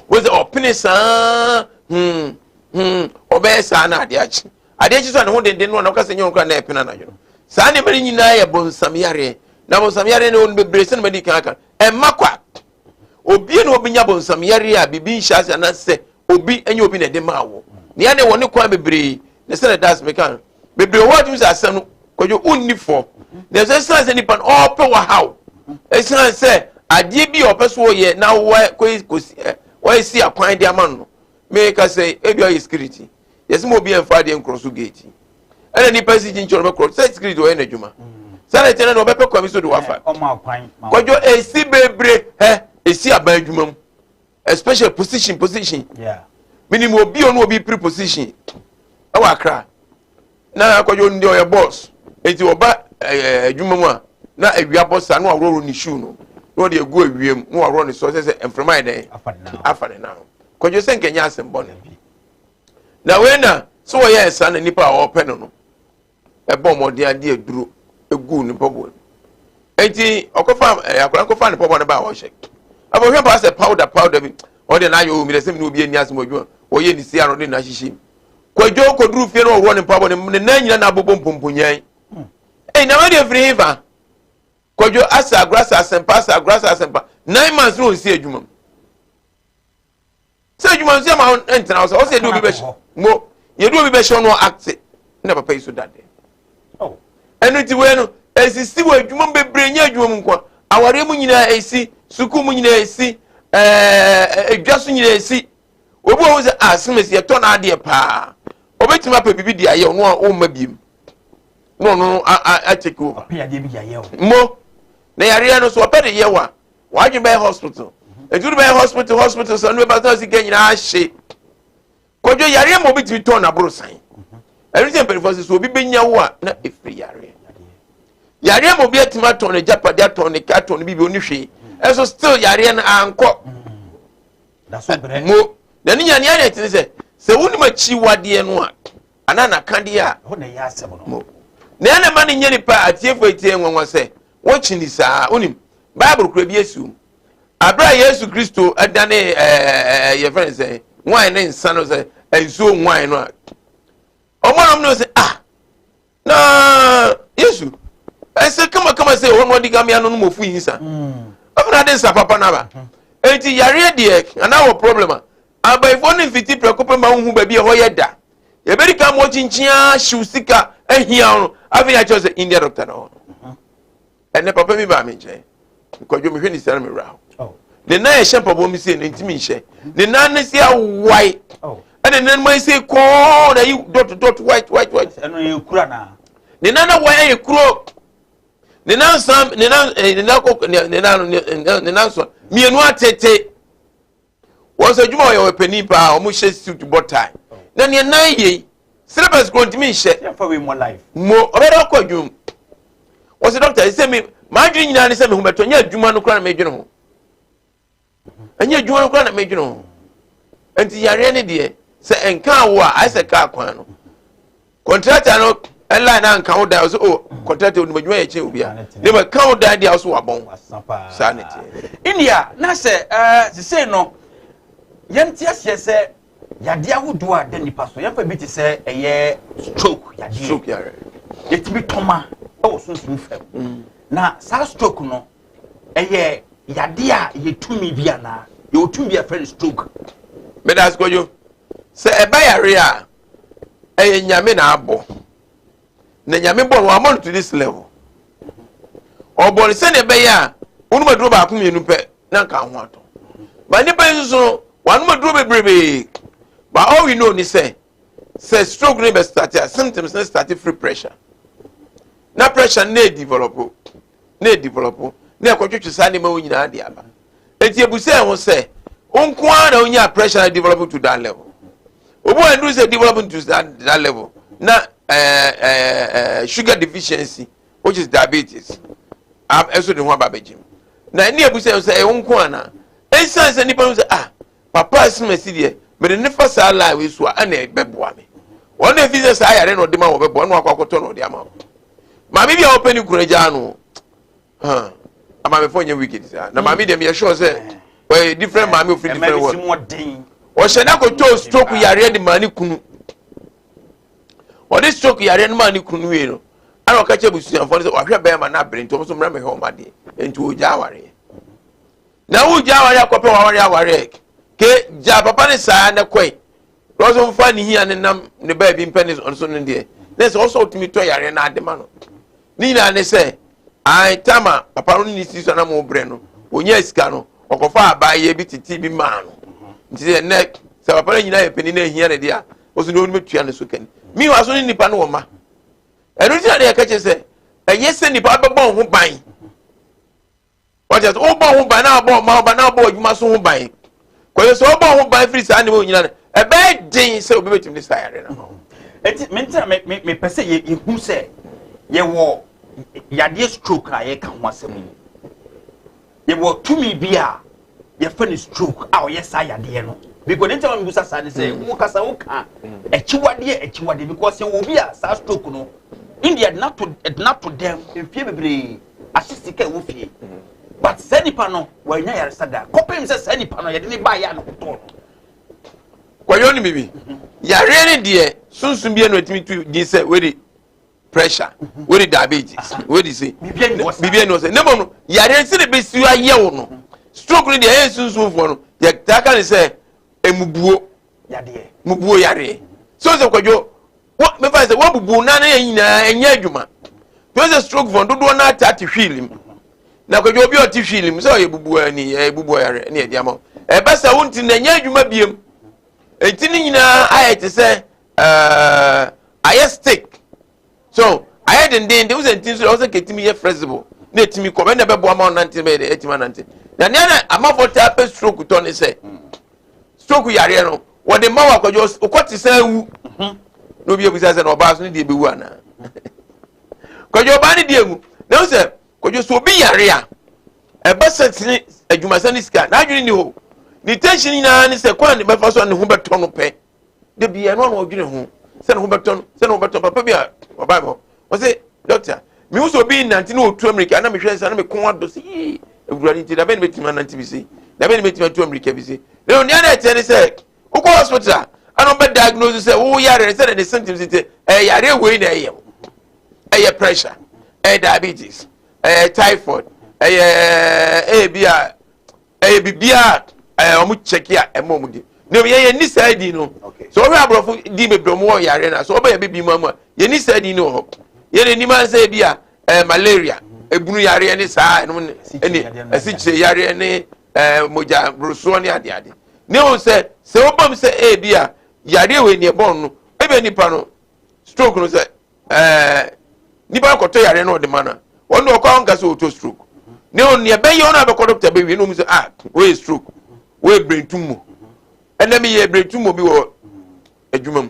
wo sɛ ɔpene saa hmm hmm ɔbɛyɛ saa na adeɛ akye Adeɛ kye so a ne ho denden no a na ɔka sɛ nyɛ ɔno koraa na ɛpene anadwo no. Saa nneɛma no nyinaa yɛ bonsam yareɛ. Na bonsam yareɛ no bebree sɛ na madi kan aka. Ɛmma kwa. Obie na obi nya bonsam yareɛ a biribi nhyɛ ase anaasɛ obi ɛnyɛ obi na ɛde maa wɔ. Nea ne wɔ ne kwan bebree na sɛ na das meka no. Bebree wɔ hɔ a tumi sɛ asɛm no kwadwo wonni fɔ. Na ɛsɛ sɛ sɛ nipa no ɔɔpɛ wɔ haw. Ɛsiane sɛ adeɛ bi a ɔpɛ so ɔyɛ na wɔasi akwan de ama no. Meka sɛ ebi ɔyɛ security. Yɛsɛ ma obi ɛnfa adeɛ nkorɔ so gate ɛna nipa si kyinkyin ɔbɛkorɔ sɛ security ɔyɛ n'adwuma sɛ na kyɛnɛ na ɔbɛpɛ kwan bi so de wafa kwadwo esi bebree hɛ esi aban adwuma mu especially position position minim obi ɔno obi pere position ɛwɔ akra na kwadwo ɔno deɛ ɔyɛ boss eti ɔba ɛɛ adwuma mu a na awia bɔ saa na waworɔworɔ ne shoe no na ɔde egu awia mu na waworɔ ne sɔ sɛ sɛ mframa yɛ dɛn afa ne nan kwadwo sɛ nkɛnyɛ asɛm bɔne. Na wei na sɛ wɔyɛɛ saa na nipa a ɔrepɛ no no ɛbɔ mmɔden ade aduro egu ne mpaboa mu. Enti ɔkɔfa ɛɛ akwadaa nkɔfa ne mpaboa no ba a ɔhyɛ. Afɔ hwɛ paa sɛ powder powder bi ɔde n'ayɛ omi dɛ sɛ mi ne obi ani asɛm adwuma wɔyɛ ne si ano de n'ahyehyɛ mu. Kwadwo kɔduru fie no ɔworɔ ne mpaboa ne ne nan nyina na abobɔ mpomponyan. Ɛyi na wɔde afiri he fa? Kwadwo asa agorɔ asa asɛmpa asa agorɔ asa asɛmpa 9 months na ɔnsi adwuma mu. Sɛ adwuma nso yɛ ma ntena hɔ sɛ ɔsɛ yɛde obi bɛhyɛ mo yɛde obi bɛhyɛ ɔno akte na papa yi so dade oh. Ɛno nti wei no esisi wɔ adwuma mu bebree nyɛ adwuma mu nko awareɛ mu nyinaa esi sukuu mu nyinaa esi ɛɛ edwa so nyinaa esi obi wɔ hɔ sɛ ah simesi yɛtɔ n'adeɛ paa obetumi apɛ biribi de ayɛ ɔno a ɔmma biem na ɔno atake over mo na yareɛ no so ɔpɛ de yɛ wa. Wadwene bɛyɛ hospital nti wode bɛyɛ hospital hospital sɛ no bɛba sɛ sika nyinaa hye kɔdwo yareɛ ma obi tumi tɔn n'aboro san ɛno sɛ mpanimfoɔ sɛ sɛ obi bɛnya wo a na ɛfiri yareɛ yareɛ ma obi atumi atɔn ne gyapadeɛ atɔn ne ka atɔn ne biribi ɔne hwee ɛso still yareɛ no ankɔ mo na ne nyaneɛ ne ɛtene sɛ sɛ wonim akyiwadeɛ no a anaa nakadeɛ a mo na ɛna ma no nyɛ nipa atiefoɔ atie nwanwa sɛ Wɔkyini saa. Wonim, Bible kura bi asi mu. Abere a Yesu Kristo dane ɛɛ yɛfrɛ no sɛ wine ne nsa no sɛ nsuo wine no a, wɔn a wɔn no sɛ ah na Yesu ɛsɛ kamakama sɛ wɔn ɔde gamia no no mɔfu yi nsa. Afei na ade nsa papa no aba. Eti yareɛ deɛ anaa wɔ problem a abayifoɔ no mfiti prɛko pɛ ma wohu baabi a ɛhɔ yɛ da. Yɛbɛdi kan ma ɔkyinkyin ara hyew sika ahia no afei yɛakyerɛ sɛ India doctor na hɔ no. Ɛnɛ papa bi baa me nkyɛn kwadwo mehwɛ ne sika no mewura hɔ oh. Ne nan ɛhyɛ mpaboa mu sie no ntumi nhyɛ ne nan no si awae oh. Ɛna ne nan mu ayɛ sɛ kɔɔ na ayi dot dot white white white ne nan awae ayɛ kuro ne nan san ne nan eh, ne nan kɔ ne nan ne nan so mmienu atete. Wɔn sɛ adwuma ɔyɛ ɔpanin paa, wɔn hyɛ suit bɔ tie. Na nea nan yɛ yi, slippers kuro ntumi nhyɛ. Mo ɔbɛdɛ ɔkɔ adwuma mu. Wɔn sɛ dɔkta sɛ mi maa adwene nyinaa ne sɛ mi ho bɛtɔ nyɛ adwuma no koraa na mi dwene ho. Ɛnyɛ adwuma no koraa na mi dwene ho. Nti yareɛ ne deɛ. Sɛ ɛnka wo a, ayɛ sɛ kaa kwan no. Kɔntrata no line anka wo dan, ɔsɛ o kɔntrata onim adwuma yɛ kyɛn obi a. Ne ma ka wo dan deɛ ɔso wabɔn. Saa ne teɛ. India na sɛ ɛɛ sisei no yɛnte aseɛ sɛ yadeɛ ahodoɔ a da nipa so, yɛmfa bi te sɛ ɛyɛ stroke yadeɛ. Stroke yare. Yɛtumi tɔma ɛwɔ sunsun fam. Na saa stroke no ɛyɛ yadeɛ a yɛ tumi bi anaa yɛwɔ tumi bi a yɛfrɛ no stroke? Meda ase, Kwadwo. Sɛ ɛba yare a, ɛyɛ Nyame na abɔ. Na Nyame bɔ no, wamɔ no to this level. Ɔbɔ no sɛdeɛ ɛbɛyɛ a wonom aduro baako mmienu pɛ na nka ho atɔ. Ba nipa yi nso no, wanom aduro bebrebee. But all we know ni sɛ stroke no bɛ start a, symptoms no start firi pressure. Na pressure no na develop na develop na ɛkɔtwetwe saa nneɛma wo nyinaa de aba. Eti ebusa ɛho sɛ wo nko ara na wonya pressure na develop to that level. Obi wa nduru sɛ develop to that level na ɛɛ ɛɛ sugar deficiency, which is diabetes, ɛso de ho aba abɛgye mu. Na ɛne ebusa ɛho sɛ ɛwo nko ana esan sɛ nipa no sɛ, ah, papa asim asi deɛ mede ne fa saa line wei so a, ɛna ɛbɛboa me. Wɔn na efi sɛ saa yare na ɔde ma wɔ bɛboa na wakɔ akɔtɔ na ɔde ama wo. Maame bi a ɔpɛ ne kunu agya no, amaamefo nyɛ wicked saa na maame deɛ, meyɛ sure sɛ ɔyɛ different maame ofiri different world. Ɔhyɛ n'akɔtɔ stroke yareɛ de maa ne kunu. Ɔde stroke yareɛ no maa ne kunu wie no, ɛna ɔka kyerɛ abusuafoɔ no sɛ wahwɛ bɛrima no abere, nti wɔn nso mmerɛ mehwɛ wɔn adeɛ, nti ɔgya awareɛ. Na wogya awareɛ akɔpɛ wawareɛ awareɛ ke gya papa ne saa na kɔe na ɔsɔ nfa ne hia ne nam ne baabi mpɛ ne ɔno so no deɛ, ne sɛ ɔsɔ ɔtumi tɔ yareɛ no ade ma no. Ne nyinaa ne sɛ ae tama papa no ne si so anam brɛ no, onyaa sika no, ɔkɔfa abaayɛ bi tete bi maa no. Nti sɛ nnɛ sɛ papa no nyinaa yɛ panin na ehia ne deɛ a, ɔso ne ɔno bɛtua ne so kani miwa so ne nipa no wɔ ma. Ɛno nti na deɛ yɛka kyerɛ sɛ ɛyɛ sɛ nipa bɛbɔ ho ban. Wɔkyɛ sɛ wobɔ ho ban na wabɔ ɔma ho ban na wabɔ adwuma so ho ban. Kɔyɛ sɛ wobɔ ho ban firi saa nneɛma nyinaa no, ɛbɛyɛ den sɛ obi bɛtumi de saa yare no. Eti mente a mepɛ sɛ yɛhu sɛ yɛwɔ yadeɛ stroke a yɛka ho asɛm yi, yɛwɔ tumi bi a yɛfɛ no stroke a ɔyɛ saa yadeɛ no? Because ne ntɛm a mebusa saa ne sɛ wo kasa woka akyiwadeɛ because yɛwɔ obi a saa stroke no India de nato dɛm mfie bebree ahyɛ sika ɛwɔ fie, but saa nipa no wanya yaresa da kɔpem sɛ saa nipa no yɛde ne baayɛ a ne ho tɔɔ no. Kɔyɛ no bibi yareɛ ne deɛ sunsun bi no ɛtumi tu din sɛ wei pressure, wei diabetes, wei se biribi ani wɔ saa. Biribi ani wɔ sɛ ne mmom no yareɛ sɛ de bɛsi ayɛ wo no. Stroke no deɛ, ɛyɛ sunsunfoɔ no yɛtaa ka ne sɛ emubuo yadeɛ. Mubuo yareɛ so sɛ Kwadwo wɔ mefa sɛ wɔbubu nan yɛ nyinaa ɛnyɛ adwuma tó sɛ stroke fɔ dodoɔ naa ta te wheel mu. Na Kwadwo, obi a ɔte wheel mu sɛ ɔyɛ bubu ani, ɛyɛ bubu yareɛ ne yɛde ama wo. Ɛbɛ sɛ wo nti na ɛnyɛ adwuma biem, eti ne nyinaa ayɛ te sɛ ayɛ stick so, ayɛ dendenden. Wosɛ nti nso ɔsɛ ketimi yɛ flexible na etimi kɔ bɛ na ɛbɛboa ma ɔnante, bɛyɛ dɛ etimi anante. Na nea na amanfoɔ taa pɛ stroke tɔ ne sɛ stroke yareɛ no wɔde ma wɔ akwadwo okɔ te sɛ ewu na obi ebisa sɛ na ɔbaa so ne deɛ ebewu anaa. Kwadwo, ɔbaa ne deɛ egu na sɛ Kwadwo so obi yare a, ɛbɛ sɛ tene adwumasɛm ne sika n'adwene ni hɔ, ne tension nyinaa ne sɛ kwan ne bɛfa so a ne ho bɛtɔ no pɛ. De bi ɛno ano ɔdwene ho sɛ ne ho bɛtɔ no, sɛ ne ho bɛtɔ no. Papa bi a ɔbaa mi hɔ, ɔsɛ, "Doctor, mihu sɛ obi nante ne otu amirika na mehwɛ nsa na me kɔn adɔ sɛ yii, Awurade, nti dabɛn ne bɛtumi anante bi se, dabɛn ne bɛtumi atu amirika bi se?" Na onua na ɛteɛ ne sɛ wokɔ hospital a, ɛna ɔbɛ diagnose sɛ wo yare sɛ ne symptoms ti ɛyɛ yare wei na ɛyɛ wo, ɛyɛ pressure, ɛyɛ diabetes, ɛyɛ typhoid, ɛyɛ bi a ɛyɛ biribiara ɛyɛ ɔmo check a ɛma ɔmo di. Na yɛn yɛn ni saa di no sɛ ɔhwɛ aborɔfo di bebree ɔmo wɔ yare na sɛ ɔbɛyɛ bibi mu amu a, yɛn ni saa di no wɔ hɔ. Yɛn anim ansɛ bi a ɛyɛ malaria, ebunu yareɛ ne saa ɛnom ne ɛne asikyire yareɛ ne mogya borosoɔ ne adeade. Ne ho sɛ ɔbam sɛ ebi a yareɛ wɔ ni ɛbɔn no, ebi nipa no stroke no, sɛ nipa kɔtɔ yareɛ no ɔde ma no, wɔn de ɔkɔ ahonka sɛ ɔtɔ stroke ne ho nea ɛbɛyɛ ɔno abɛkɔ doctor bɛwie na ɔmu sɛ, ah, wɔyɛ stroke, wɔyɛ brain tumor. Ɛnna mi yɛ brain tumor bi wɔ adwuma mu.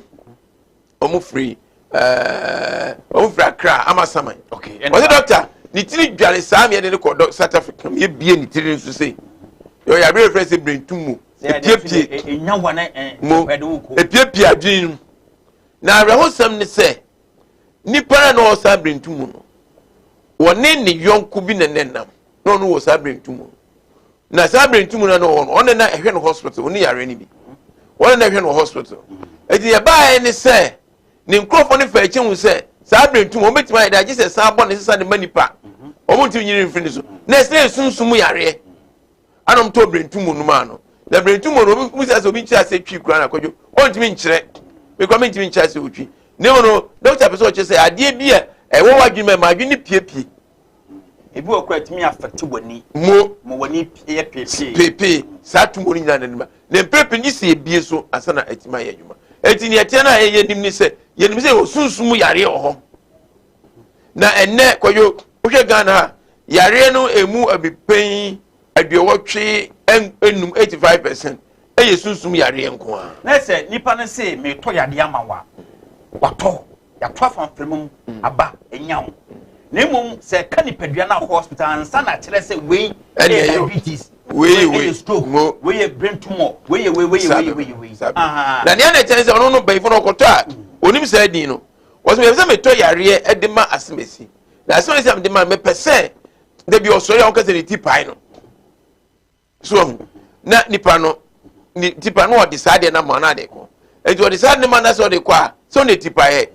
Ɔmo firi Accra ama saman. Wɔsɛ, "Doctor, ne tiri dwale saa." Mi yɛ de ne kɔ South Africa, mi yɛ bie ne tiri nso se yɛ ɔyɛ abere fɛ sɛ brain tumor. Epiepie mo, epiepie adwene no. Na awerɛhosɛm ne sɛ, nipa a na ɔwɔ saa birintu mu no, wɔne ne yɔnko bi na ne nam, na ɔno wɔ saa birintu mu. Na saa birintu mu na na ɔwɔ no, ɔne na ɛhwɛ no hospital, ɔne yare no bi. Wɔne na ɛhwɛ no hospital. Eti ɛbaeɛ ne sɛ, ne nkurɔfoɔ no fa akyi hu sɛ saa birintu mu, wɔn bɛtumi ayɛ dɛ agye sɛ san bɔ ne sesa de ma nipa. Wɔn ntumi nyini mfiri ne so. Na ɛsɛ esunsum yareɛ. Ana ɔmo tɔɔ birentumu no maa no. Na birentumu no, obi musa sɛ obi nkyerɛ ase twi koraa na kwadwo, ɔntumi nkyerɛ. Me koraa mentumi nkyerɛ ase otwi. Na mmom no, dɔkta pɛ sɛ ɔkyerɛ sɛ adeɛ bi a ɛwɔ w'adwene mu a ɛma adwene no piepie. Ebi wɔ koraa ɛtumi affect w'ani. Mo. Ma w'ani yɛ peepee. Peepee. Saa tumo no nyinaa n'anim ba. Na mprempren gye sɛ ebie so ansa na atumi ayɛ adwuma. Enti nea ɛteɛ no a yɛnim ne sɛ, yɛnim sɛ yɛwɔ sunsum mu yareɛ wɔ hɔ. Na ɛnnɛ, Kwadwo, wohwɛ Ghana ha, yareɛ no ɛmu abipɛn aduɔwɔtwe enum, 85%, ɛyɛ sunsum yareɛ nko ara. Na sɛ nipa no se metɔ yadeɛ ama wo a, watɔ, yɛato afa mframa mu, aba, anya wo. Na mmom sɛ ɛka nipadua no akɔ hospital ansa na akyerɛ sɛ wei ɛyɛ diabetes, wei ɛyɛ stroke, wei yɛ brain tumor, wei yɛ wei, wei yɛ wei, wei yɛ wei. Na nea na ɛkyɛn sɛ ɔno no bɛyifo no ɔkɔtɔ a, onim saa din no. Wɔsɛ mepɛ sɛ metɔ yareɛ de ma asemasi. Na asemasi a mede ma no, mepɛ sɛ da bi ɔsɔre a ɔka sɛ ne ti pae no. So ahu. Na nipa no, ne ti pae no ɔde saa deɛ no ama no ade kɔ. Nti ɔde saa de ma no sɛ ɔde kɔ a, sɛ ɔne ti paeɛ.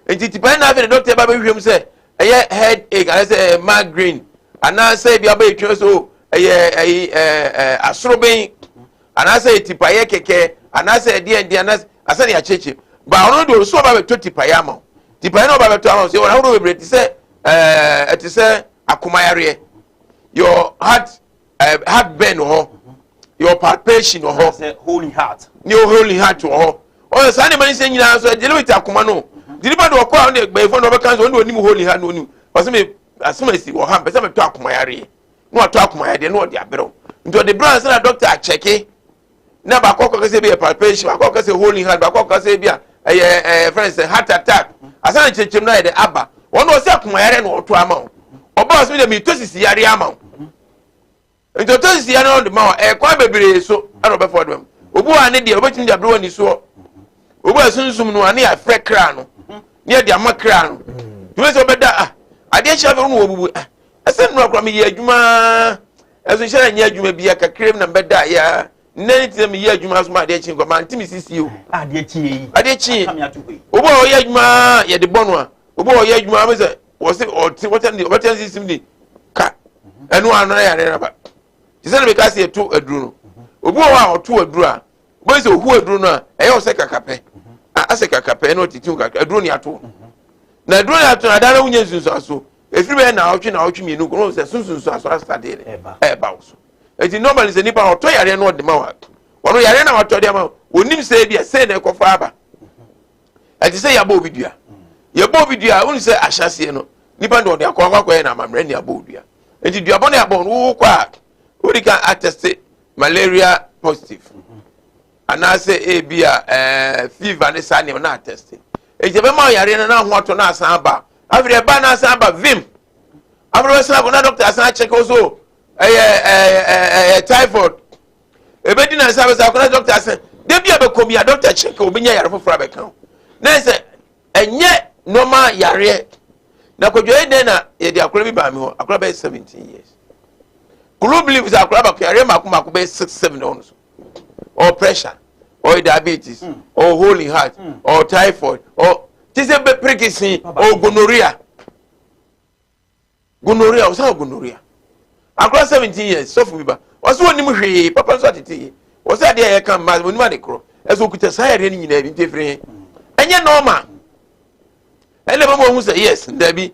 Nti ti paeɛ na afei ne dɔkta ba bɛhwehwɛ mu sɛ ɛyɛ head ache anaasɛ ɛyɛ migraine anaasɛ ebi abɛyɛ twɛ so ɛyɛ ɛyi ɛɛ asoroben anaasɛ ɛyɛ tipaeɛ kɛkɛ anaasɛ ɛdeɛ ɛdeɛ anaasɛ asɛ ne akyekye ba ɔno deɛ ɔso ɔba bɛtɔ tipaeɛ ama wo tipaeɛ na ɔba bɛtɔ ama wo sɛ wɔn ahodoɔ bebree te sɛ ɛɛ ɛte sɛ akomayareɛ your heart ɛɛ heart burn wɔ hɔ your palpation wɔ hɔ holy heart ne holy heart wɔ hɔ ɔyɛ saa nneɛma no sɛ nyinaa nso ɛdeɛ no akoma no nti nipa de ɔkɔ a ɔne gbɛyɛfo na ɔbɛka nso ɔne onim holy heart na onim ɔsɛ me asɛm asi wɔ ha mpɛ sɛ metɔ akomayareɛ na watɔ akomayadeɛ na ɔde abrɛw nti ɔde brɛ ansa na dɔkta akyɛke na baako akɔka sɛ bi yɛ palpation, baako akɔka sɛ holy hand, baako akɔka sɛ bi a ɛyɛ ɛyɛ fɛn sɛ heart attack, asan na kyerɛkyerɛm na yɛ de aba. Wɔn na ɔsɛ akomayare na ɔtɔ ama wo. Ɔba ɔsɛ mi dɛ mi tɔ sisi yare ama wo, nti ɔtɔ sisi yare na ɔde ma wo. Ɛyɛ kwan bebree so ɛna ɔbɛfa ɔde ma mu. Obi wɔ ne deɛ ɔbɛtumi de abrɛ wɔ ne soɔ, obi wɔ sunsum no ane afrɛ kra no ne yɛde ama kra no tumi sɛ ɔbɛda a adeɛ hyɛ afɛ no wɔ bubu ah ɛsɛ nnura koraa meyɛ adwuma ɛso nhyɛ na nyɛ adwuma bia kakra mu na mbɛda ya nnɛ ne tena meyɛ adwuma so ma adeɛ kye nkwa mante me sisi o. Adeɛ kye yi, adeɛ kye obi a ɔyɛ adwuma yɛde bɔ no a, obi a ɔyɛ adwuma bɛ sɛ wɔse ɔte wɔtɛn de ɔbɛtɛn sisi mu de ka ɛno ano na yare naba te sɛ na meka sɛ yɛto aduro no. Obi wɔ hɔ a ɔto aduro a wobɛyɛ sɛ ohu aduro no a ɛyɛ ɔsɛ kakapɛ asɛ kakapɛ na ɔtete kakra aduro ne ato na aduro ne ato na adaa na wonya nsunsuanso efiri bɛyɛ naawɔtwe naawɔtwe 2 kɔnɔ sɛ sunsunsuanso asade ne ɛɛba wo so. Eti normally sɛ nipa ɔtɔ yareɛ no ɔde ma wa ɔno yareɛ na watɔ de ama onim sɛ ebi a sɛ na ɛkɔfa aba. Ɛte sɛ yɛabɔ obi dua, yɛbɔ obi dua a wonu sɛ ahyɛseɛ no nipa de ɔde akɔ akɔ akɔyɛ na amammerɛ ne abɔ dua. Eti duabɔ ne abɔ no wowɔ kɔ a wodi kan atɛste malaria positive anaasɛ ebi a fever ne saa nneɛma na atɛste. Eti ɛbɛma yareɛ no na ho atɔ na asan aba. Afei ɛba na asan aba vim, afei wɔsan akɔ na doctor asan akyɛkɛ so ɛyɛ ɛɛ ɛyɛ typhoid. Ebedi na nsa abɛsa akɔ na doctor asan debi a bɛkɔ bi a doctor kyɛkɛ obenya yare foforɔ abɛka ho na sɛ ɛnyɛ normal yareɛ. Na kwadwo yɛ dɛn na yɛde akora bi baa mi hɔ, akora bɛyɛ 17 years. Kulu believe sɛ akora baako yareɛ mako mako bɛyɛ six seven na ɔno so ɔwɔ pressure, ɔyɛ diabetes, ɔwɔ hole in heart, ɔwɔ typhoid, ɔwɔ te sɛ bɛ pirikisi, ɔwɔ gonorrhea, gonorrhea, ɔsan gonorrhea. Akora 17 years, sɔfo bi ba ɔsɛ onim hwee papa nso atete yie, ɔsɛ adeɛ a yɛka mmaa onim ade korɔ ɛsɛ okuta saa yareɛ no nyinaa bi. Nti efiri he ɛnyɛ normal ɛna ɛbɛma ohun sɛ yes, ndabi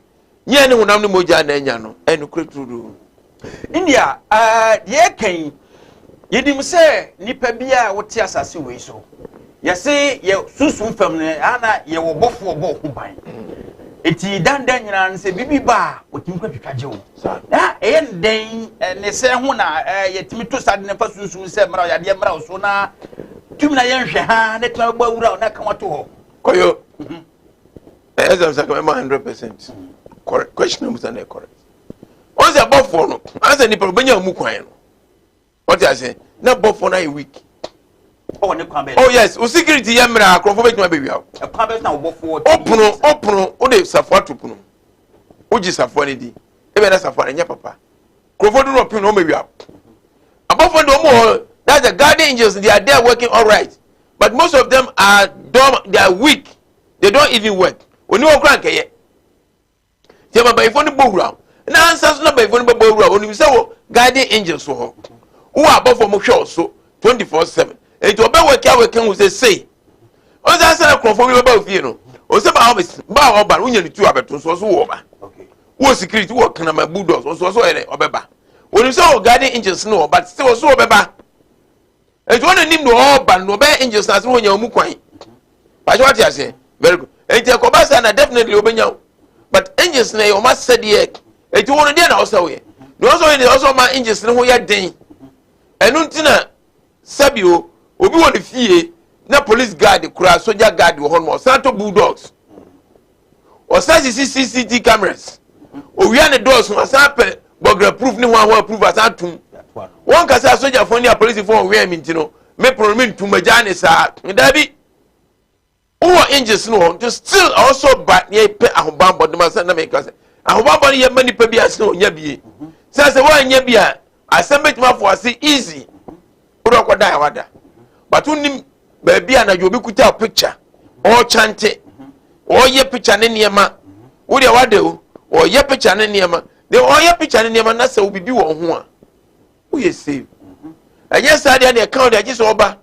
nyɛ ne honam ne mogya na anya no ɛno kura turudu. India deɛ ɛka yi, yɛnim sɛ nipa bi a wote asase wei so, yɛse yɛ sunsum fam no ana yɛwɔ bɔfoɔ bɔ ho ban, eti dandan nyinaa no sɛ biribi ba a wɔtumi kɔ twitwa gye wo na ɛyɛ no dɛn ne sɛ ho na yɛtumi to saa de ne fa sunsum sɛ mmara yadeɛ mmara wo so na tumi na yɛnhwɛ ha na tumi bɔ awura wo na ka wato hɔ. Kɔyɔ ɛyɛ sɛ sɛ kɛmɛ ma 100% correct question na musa na correct. Wɔn sɛ bɔfoɔ no asɛ nipa obɛnya mu kwan no, wɔte ase na bɔfoɔ no ayɛ weak. Ɔwɔ ne kwan bɛyɛ. Oh yes, o security yɛ mmerɛ a akorɔmfoɔ bɛtumi abɛwia wo. Ɛkwan bɛyɛ na ɔbɔfoɔ. Opono opono wode safoa to pono wogye safoa no di ebia na safoa no nyɛ papa nkurɔfoɔ do no ɔpem na wɔmɛwia wo. Abɔfoɔ de wɔn wɔ hɔ, that's the guardian angels, they are there working all right, but most of them are dumb, they are weak, they don't even work. Oni wɔn kora nkɛyɛ. Nti ɛma bayifoɔ no bɔ wura na ansa so na bayifoɔ no bɛbɔ wura onim sɛ wɔ guardian angels wɔ hɔ. Wowɔ abɔfoɔ mo hwɛ wo so 24/7. Nti ɔbɛ wɛkɛ awɛkɛ hu sɛ sei. Ɔsɛ ansa na kurɔfoɔ bi bɛba ofie no. Ɔsɛ ba ɔbɛ ba ɔba no wonya ne tu abɛto nso ɔso wɔ ɔba. Wɔ security wɔ kanama bulldogs ɔso ɔso ɔyɛ dɛ ɔbɛba. Onim sɛ wɔ guardian angels no wɔ but sɛ ɔso ɔbɛba. Nti wɔn anim na ɔreba no ɔbɛyɛ angels na ase wɔnya wɔn kwan. Pàṣẹ wate aseɛ very good. Nti ɛkɔba saa na definitely ɔbɛnya wo. But angels na yɛ wɔn asɛdeɛ. Nti wɔn deɛ na ɔsɛ wɔyɛ. Na ɔsɛ ɔyɛ deɛ ɔsɛ ɔma angels no ho yɛ den. Ɛno nti na sɛbi o obi wɔ ne fie na police guard kura soldier guard wɔ hɔ nom ɔsan tɔ bulldogs. Ɔsan sisi CCTV cameras. Owia ne dɔɔso asan pɛ bɔgra proof ne ho ahoa proof asan tum. Wɔn kasa asogyafoɔ ne apolisifoɔ wɔn wɛn mi nti no me pono me ntum agya ne saa daabi. Wowɔ angels no hɔ nti still ɔwɔ sɛ ɔba ne yɛpɛ ahobanbɔ de ma sɛ na meka sɛ ahobanbɔ no yɛ ma nipa bi ase na ɔnya bie sɛ sɛ woanyɛ bi a asɛm bɛtumi afo ase easy wode ɔkɔda a wada but wonim baabi a anadwo obi kuta picture ɔrekyante ɔreyɛ picture ne nneɛma wodeɛ wada o ɔreyɛ picture ne nneɛma deɛ ɔreyɛ picture ne nneɛma na sɛ obibi wɔ ho a woyɛ save ɛnyɛ saa deɛ deɛ ɛka wo deɛ agye sɛ ɔba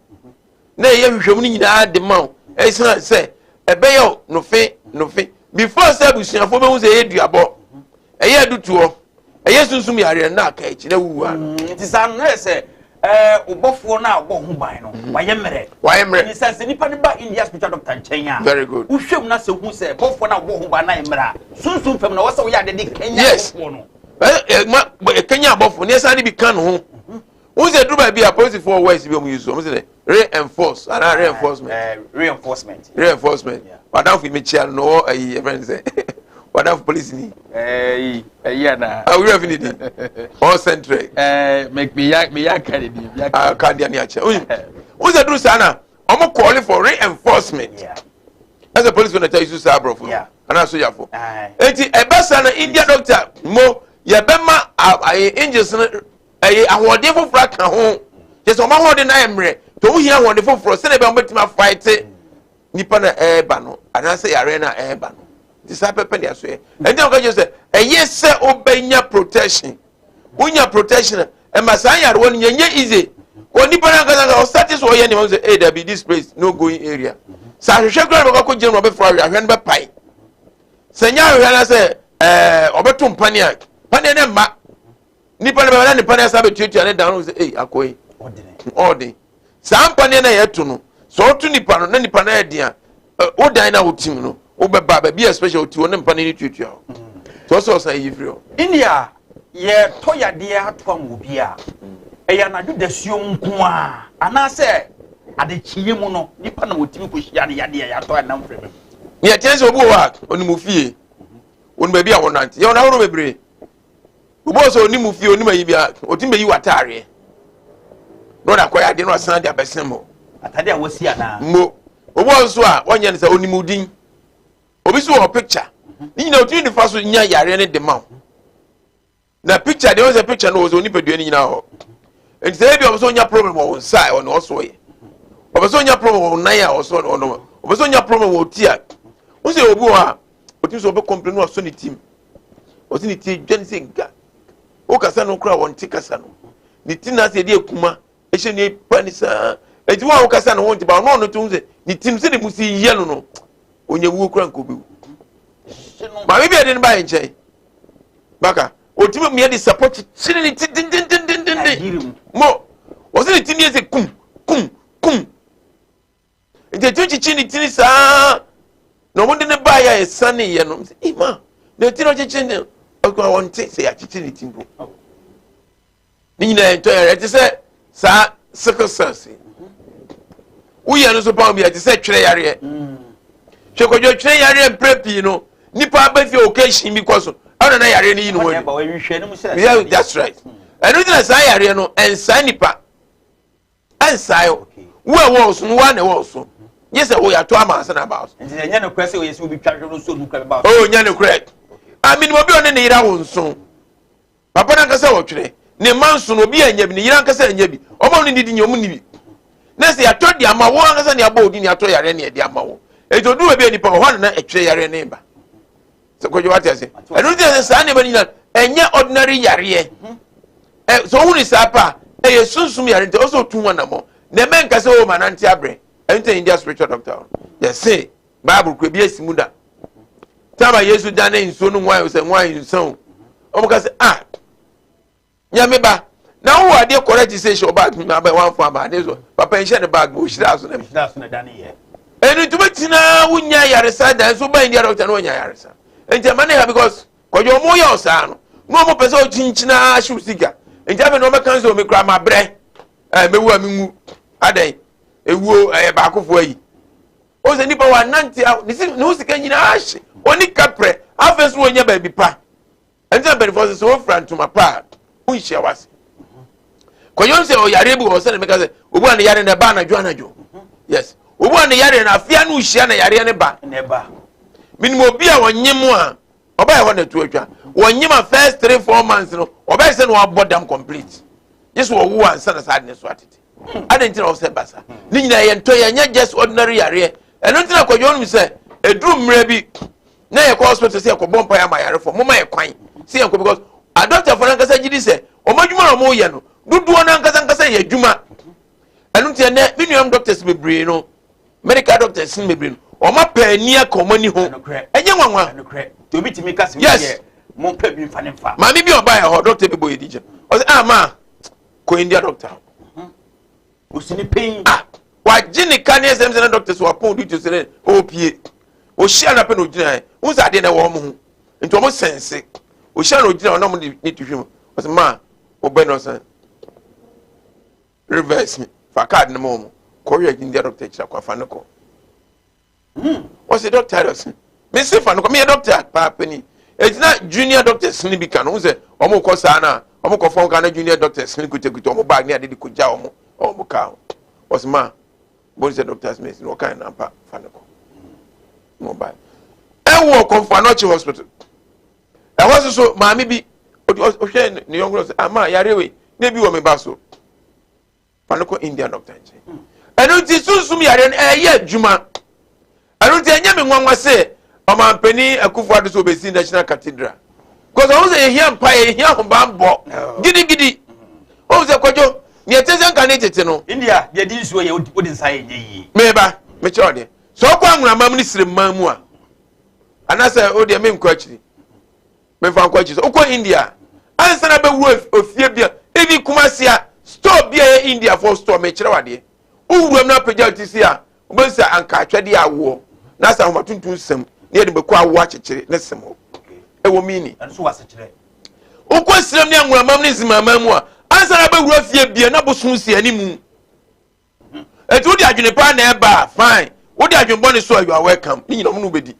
na ɛyɛ nhwehwɛmu no nyinaa de ma wo ɛsiane sɛ ɛbɛyɛ nofe nofe before sɛ abusuafoɔ bɛhu sɛ ɛyɛ duabɔ ɛyɛ adutoɔ ɛyɛ sunsum yareɛ na aka akyi na wuwu ano. Nti saa no na yɛ sɛ ɛɛ ɔbɔfoɔ no a ɔbɔ ho ban no wayɛ mmerɛ. Wayɛ mmerɛ. Nti sɛ sɛ nipa no ba India spiritual doctor nkyɛn a. Very good. Wohwɛ mu na sɛ hu sɛ bɔfoɔ no a ɔbɔ ho ban no ayɛ mmerɛ a sunsum fam na wɔsɛ woyɛ ade de kanya bɔfoɔ no. Ɛɛ ma kanya abɔfoɔ ne ɛsan de bi ka ne ho. Wọn sɛ duru baabi a polisifoɔ wɔ ɛsi bi wɔn yi so wɔn sɛ dɛ reinforce anaa reinforcement. Ɛɛ reinforcement. Reinforcement wadanfo yi mi kyia no na ɔwɔ ɛyi ɛfɛn sɛ wadanfo polisi ni. Ɛɛ ɛyi ana. Awura fi ni di ɔwɔ central. Ɛɛ mɛ mi ya mi ya ka de di. Aa ka di ani akyɛ wọn sɛ duru saa na wɔn call for reinforcement. Ɛsɛ polisi na ɛta yi so saa aborɔfo no anaa sogyafo eti ɛbɛ saa na India doctor mo yɛ bɛ ma ayi angels no. Ɛyɛ ahoɔden foforɔ aka ho. Kyerɛ sɛ wɔn ahoɔden no ayɛ mmerɛ. Nti wɔn hia ahoɔden foforɔ sɛdeɛ ɛbɛyɛ wɔbɛtumi afaete nipa no a ɛreba no anaasɛ yareɛ no a ɛreba no. Nti saa pɛpɛ ne asoɛ. Ɛnti na wɔka kyerɛ sɛ ɛyɛ sɛ wobɛnya protection. Wonya protection a ɛma saa nyarewa no nyɛ easy. Kɔ nipa no ankasa ankasa ɔsate so ɔyɛ nneɛma sɛ ee dabi this place no going area. Sɛ ahwehwɛ koraa na bɛkɔ akɔgyina no ɔbɛfra ahwɛ ahwɛ no bɛpae. Sɛ nyɛ ahwehwɛ no sɛ ɛɛ ɔbɛto mpaneɛ a paneɛ no mma. Nipa no bɛba na ne mpaneɛ asa bɛtuatua ne dan no sɛ ei akɔ yi ɔɔden saa mpaneɛ no a yɛto no sɛ ɔto nipa no na nipa no ayɛ den a wo dan no a wotim no wobɛba baabi a special woti hɔ ne mpaneɛ no tuatua hɔ nti ɔsɛ ɔsan yi firi hɔ. India yɛtɔ yadeɛ ato ama obi a ɛyɛ anadwo dasuom nko a anaasɛ adekyeeɛ mu no nipa na wɔtumi kɔhyia no yadeɛ a yɛatɔ ɛnam frɛ mu. Nea ɛteɛ sɛ obi wɔ hɔ a ɔnim ofie ɔnim baabi a wɔnante yɛwɔ no ahorow bebree. Obi wɔ sɛ onim wo fie, onim ayi bia, otumi bɛyi w'ataareɛ na ɔde akɔyɛ adeɛ na wasan de abɛsɛn mu. Atade a wasi anaa? Mo. Obi wɔ nso a wɔnyɛ no sɛ onim wo din. Obi nso wɔ picture. Ne nyinaa otumi de fa so nya yareɛ no de ma wo. Na picture deɛ wɔn sɛ picture no wɔ sɛ onipadua no nyinaa hɔ. Nti sɛ ebi ɔbɛ sɛ onya problem wɔ wo nsa a ɔno ɔso yɛ. Ɔbɛ sɛ onya problem wɔ wo nan a ɔso ɔno. Ɔbɛ sɛ onya problem wɔ wo ti a. Wɔn sɛ obi wɔ hɔ a otumi sɛ ɔbɛ complain na wasɔ ne tim. Ɔsi ne ti dwa ne sɛ nka wokasa no koraa wɔnte kasa no ne ti na asɛ yɛde akuma ɛhyɛ ne pa ne saa eti wɔn a wokasa no wɔnte ba ɔno ɔno to ho sɛ ne ti no sɛ ne mu si yɛ no no onya wuo koraa nka obewu maame bi a yɛde no ba yɛn nkyɛn baka otumi mmea de sapɔ kyekyere ne ti dendendendenden mo wɔsɛ ne ti ne yɛ sɛ kum kum kum. Nti ɛtumi kyekye ne tiri saa na wɔde ne baeɛ a ɛsaneeɛ no sɛ ima na ti no kyekye ne ɔkura wɔn te sɛ yɛakyekyere ne ti mpo ne nyinaa ɛntɔ yɛrɛ ɛte sɛ saa sickle cells woyɛ no nso pam bi ɛte sɛ twerɛ yareɛ hwɛ kwadwo twerɛ yareɛ mprɛ pii no nipa abɛfie occasion bi kɔ so ɛna na yareɛ no yi ne ho adi yeah that's right ɛno gyina saa yareɛ no ɛnsaa nipa. Ɛnsae o. Wo a ɛwɔ wo so no, wo ara na ɛwɔ wo so. Gye sɛ wo yɛato ama ansa na aba wo so. Nti ɛnyɛ nokorɛ sɛ oyɛ sɛ obi twa hwɛ no so nu kora bɛba wo so. Oh, nyɛ nokorɛ. Ah, menim obi a ɔne ne yere awo nso. Papa no ankasa wɔtwerɛ. Ne mma nso no, obi anya bi, ne yere ankasa anya bi. Ɔma no didi nyɛ, ɔmo nni bi. Na sɛ yɛatɔ de ama wo ankasa ne abɔ odin ne atɔ yareɛ ne yɛde ama wo. Enti oduru baabi a nipa wɔ hɔ a na ɛtwerɛ yareɛ ne ba. Sɛ kɔdwo wate ase. Ɛno nti sɛ saa nneɛma no nyinaa ɛnyɛ ordinary yareɛ. Ɛ sɛ ohun ne saa pa a ɛyɛ sunsum yare nti ɔsɛ otu ho anamɔ. Na ɛmɛ nka sɛ o ma nante abrɛ. Ɛno nti India spiritual doctor yɛse Bible kura bi esi mu da. Tama Yesu dane nsuo no nwan sɛ nwan nsa o. Wɔn ka sɛ ah Nyame ba na wowɔ adeɛ correct sɛ hyɛ ɔbag mu abɛ wanfo aba ade so papa nhyɛ ne bag mu ohyira so na hyira so na dane yɛ. Ɛnu ntumi tena wonya yaresa da nso ba India doctor no wonya yaresa. Nti ɛma ne ha because kɔdwo ɔmo yɛ ɔsaa no na ɔmo pɛ sɛ ɔkyinkyina ahyew sika. Nti afei na ɔmɛka sɛ ɔmo kura ma brɛ ɛɛ mewu a menwu adɛn ewuo ɛyɛ baakofoɔ ayi. O sɛ nipa wa nante a ne ho sika nyinaa ahye ɔni kaprɛ afei nso wɔnya baabi pa. Ɛnti na mpanimfoɔ sɛ sɛ wofira ntoma pa a wonhyia w'ase. Kɔyɔn sɛ ɔyareɛ bi wɔ hɔ sɛdeɛ meka sɛ obi a ne yareɛ no ɛba anadwo anadwo. Yes. Obi a ne yareɛ no afea no hyia na yareɛ no ba. Menim obi a ɔnye mu a ɔbɛyɛ hɔ na ɛto atwa. Wɔnye ma first 3-4 months no ɔbɛyɛ sɛ na wabɔ dam complete. Gye sɛ ɔwo ansa na saa ade no so atete. Adɛn nti na ɔsɛ basa? Ne nyinaa yɛ ntɔ yɛ nyɛ just ordinary yareɛ. Ɛno nti na kɔdwo nim sɛ ɛduru mmerɛ bi na yɛkɔ hospital sɛ yɛkɔbɔ mpaeɛ ama ayarefoɔ moma yɛ kwan sɛ yɛnkɔ because adɔktafoɔ no ankasa gye di sɛ wɔn adwuma na wɔyɛ no dodoɔ no ankasa ankasa yɛ adwuma. Ɛno nti ɛnɛ me nuam doctors bebree no, medical doctors no bebree no, wɔn apɛ ani aka wɔn ani ho. Ɛnyɛ nwanwa. Yes, maame bi a ɔbaa yɛ hɔ, doctor bi bɔ yɛ di kyɛn ɔsɛ ah maa kɔ India doctor. Osini pɛn. Ah, wagye ne ka ne ɛsɛm sɛ na doctor so wapɔn duty sɛ ne ɔpie ohyia na pɛ na ogyina yɛ n sɛ adeɛ na ɛwɔ wɔn ho nti wɔn sɛnse ohyia na ogyina wɔn na wɔn de ne ti hwɛ mu ɔsɛ maa ɔbɛn na ɔsɛn reverse fa card no ma wɔn kɔhwɛ India doctor kyerɛ kɔ afa ne kɔ. Wɔsi doctor ayɛ ɔsi mesi fa no kɔ meyɛ doctor paa panyin egyina junior doctors ni bi ka no ho sɛ wɔn kɔ saa na wɔn kɔ fɔm ka na junior doctors ni kutakuta wɔn bag ne ade de kɔ gya wɔn wɔn kaa ho. Wɔsi maa bɔn sɛ doctors mesi na ɔka nampa fa no kɔ na ɔba ɛwɔ Kɔmfo Anɔkye hospital. Ɛhɔ soso maame bi ɔhwɛ ne yɔnko sɛ ama yare wei na ebi wɔ me ba so. Fa no kɔ India doctor nkyɛn. Ɛno nti sunsum yareɛ no ɛyɛ adwuma. Ɛno nti ɛnyɛ me nwanwa sɛ ɔmampanin Akufo Addo sɛ ɔbɛsi National Cathedral. Because ɔho sɛ yɛhia mpaeɛ, yɛhia ahobanbɔ gidigidi. Ɔho sɛ kwadwo, nea ɛte sɛ nka ne tete no. India deɛ di nsuo yɛ wode nsa yɛ nyɛ yie. Meba, mekyerɛ ɔdeɛ. Sɛ ɔkɔ anwonamam ne siremman mu a, anaasɛ wodeɛ menkɔ akyiri. Memfa nkɔ akyi sɛ wokɔ India a, ansa na bɛwura ofie bi a, ebi Kumasi a, store bi a ɛyɛ Indiafoɔ store, mekyerɛ wadeɛ. Wowura mu na apagya ti si a, wobɛhu sɛ anka atwɛdeɛ awoɔ na asɛ ahoma tuntum sɛm na yɛde mako awoɔ akyekyere ne sɛm hɔ. Ɛwɔ mini. Wokɔ Sirem ne Anworamam ne Nzimaman mu a, ansa na bɛwura fie bia na bosom si animu. Eti wode adwene pa na ɛba a, fine. Wode adwene bɔne so a, you are welcome. Ne nyina ɔmo no wobɛdi.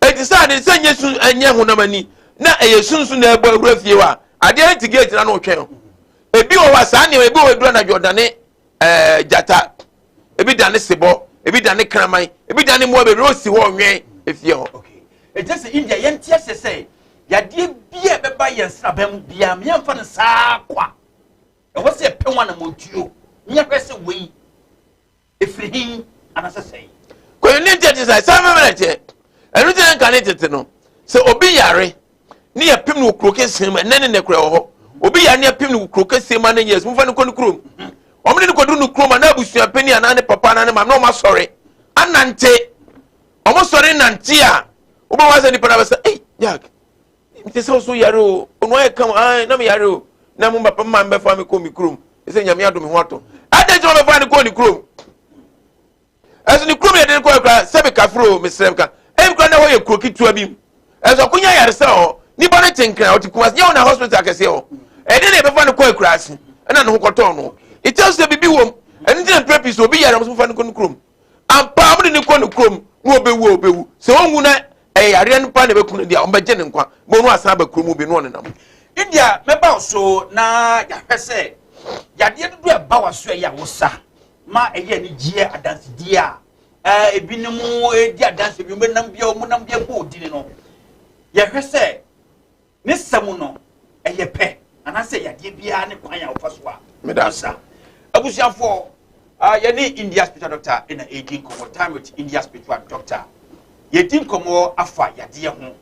Eti sɛ ade sɛ nyɛ sun ɛnyɛ honam ani na ɛyɛ sunsun na ɛbɔ awura fie hɔ a, adeɛ no te gate na no twɛn o. Ebi wɔ hɔ a saa nneɛma ebi wɔ hɔ eduru anadwo ɔdane ɛɛ gyata, ebi dane sebɔ, ebi dane kraman, ebi dane mmoa bebree osi hɔ ɔnwɛn efie hɔ. Okay. Ɛkyɛ sɛ India yɛnte aseɛ sɛ yadeɛ bi a ɛbɛba yɛn sraban mu biara yɛmfa no saa kwa. Ɛwɔ sɛ yɛpɛ ho anammɔntuo na yɛhwɛ sɛ wei ɛfiri he anaasɛ sɛn. Kɔyɛ ne nkyɛn te sɛ saa mɛmɛ kyɛ ɛno nti na nka ne tete no sɛ obi yare ne yɛpem no wɔ kuro kɛseɛ mu ɛnɛ ne nɛ kora wɔ hɔ obi yare ne yɛpem no wɔ kuro kɛseɛ mu anɛ yɛ mufa no kɔ ne kurom wɔn de no kɔduru ne kurom anaa abusua panyin anaa ne papa anaa ne maame na wɔn asɔre anante wɔn sɔre nante a wobɛwɔ asɛ nipa no abɛsɛ ei Jack Mete sɛ wo so yare o, onu ayɛ kam, ae, na me yare o, na mo papa mma mbɛfa me kɔ me kurom, ɛsɛ Nyame adom me ho atɔ. Adɛn nti na wɔbɛfa no kɔɔ ne kurom? Ɛso ne kurom yɛde no kɔɔ kora, sɛbe kafro o, mesrɛ ka, ɛbi kora na ɛhɔ yɛ kuro ketewa bi mu. Ɛso akonya yaresa wɔ hɔ, nipa no te Nkran, ɔte Kumasi, nyɛ hɔ na hospital akɛseɛ wɔ. Ɛde na yɛbɛfa no kɔɔ akuraase, ɛna ne ho kɔtɔɔ no. It tells sɛ biribi wɔ mu, ɛno nti na mprɛ pii sɛ obi yare a, wɔn fa no kɔ ne kurom. Ampa, wɔde no kɔ ne kurom na ɔbɛwu a ɔbɛwu. Sɛ ɔnwu na ɛyɛ yareɛ no pa na ɛbɛku no deɛ a, wɔbɛgye ne nkwa ma ɔno asan aba kurom bi na ɔnenam. India, mɛba wo so na yɛahwɛ sɛ yadeɛ dodoɔ a ɛba w'aso ɛyɛ a wosa. ma ɛyɛ anigyeɛ adansedie a ɛɛ ebinom di adanse bi wɔn nam bia wɔn nam bia bɔ odini no yɛhwɛ sɛ ne sa mu no ɛyɛ pɛ anaasɛ yadeɛ biara ne kwan a wɔfa so a Meda sa. Abusuafoɔ, yɛne India spiritual doctor ɛna ɛredi nkɔmmɔ, Time with India spiritual doctor. Yɛdi nkɔmmɔ afa yadeɛ ho.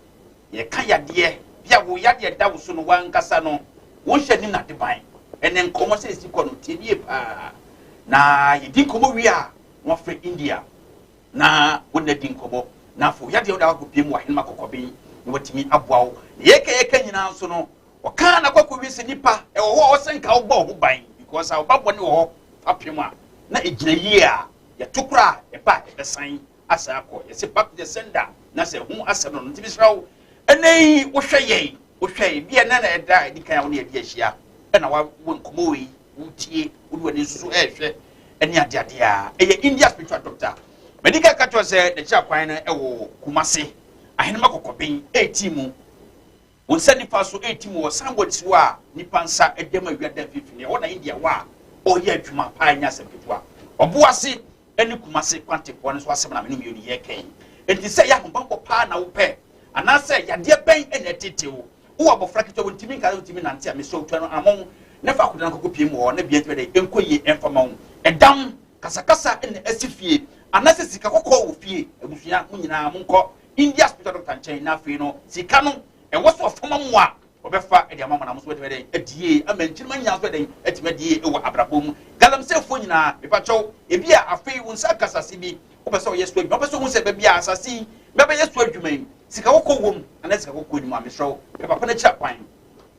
Yɛka yadeɛ bi a wo yadeɛ da wo so no wankasa no wonhyɛ nim n'adeban. Ɛnɛ nkɔmmɔ sɛ ɛsi kɔ no tie nie paa. Na yɛdi nkɔmmɔ wie a na wafrɛ India na wɔn adi nkɔmmɔ na afɔ yadeɛ wode akɔpie mu wɔ ahenema kɔkɔben na watumi aboa wo. Na yɛka yɛka nyinaa nso no ɔkaa na kɔkɔ wie sɛ nipa ɛwɔ hɔ a ɔsɛ nka wobɔ wo ho ban because a ɔba bɔne wɔ hɔ fapem a na ɛgyina yie a yɛto kora a ɛba a ɛbɛsan asa akɔ. Yɛsɛ back to the sender na sɛ ho asɛm no no nti mesrɛ wo ɛnɛ yi wohwɛ yɛn wohwɛ yɛn bi ɛnɛ na ɛda a ɛdi kan a wo ne yɛde ahyia ɛna wawɔ nkɔmmɔ wei wotie wode w'ani nso so ɛrehwɛ ɛne adeadeɛ a ɛyɛ India spiritual doctor. Madi ka ka kyerɛ sɛ n'akyi akwan no ɛwɔ Kumase Ahenema Kɔkɔben ɛɛti mu wɔn nsa nifa so ɛɛti mu wɔ signboard si hɔ a nipa nsa ɛdɛm awia da mfimfini ɛhɔ na India wɔ a ɔreyɛ adwuma paa nyɛ asɛm ketewa. Ɔboase ɛne Kumase kwantefoɔ no nso asɛm na mene mmienu yɛ kɛn nti sɛ yɛ ahobammɔ paa na wopɛ anaasɛ yadeɛ bɛn ɛna ɛtete wo wowɔ abɔfra ketewa wɔntumi nka wɔntumi nante a mesɛ wotua no amɔn na fa akoda no kɔkɔ pie mu hɔ na bia ntumi dɛ ɛnkɔ yie ɛmfa ma wo. Ɛdam kasakasa ɛna ɛsi fie anaasɛ sika kɔkɔɔ wɔ fie, abusua mo nyinaa monkɔ India spiritual doctor nkyɛn na afei no sika no ɛwɔ so ɔfama mu a ɔbɛfa ɛde ama mo na mo nso bɛtumi dɛn adie ama nkyirima nyinaa nso dɛn atumi adie ɛwɔ abrabɔ mu. Galamseyfoɔ nyinaa mepakyɛw ebi a afei wo nsa aka asase bi wopɛ sɛ ɔyɛ so adwuma, wopɛ sɛ ohun sɛ baabi a asase yi bɛbɛyɛ so adwuma yi sika kɔkɔɔ wɔ mu anaa sika kɔkɔɔ ni mu a, mesrɛ wo pɛ papa no akyira kwan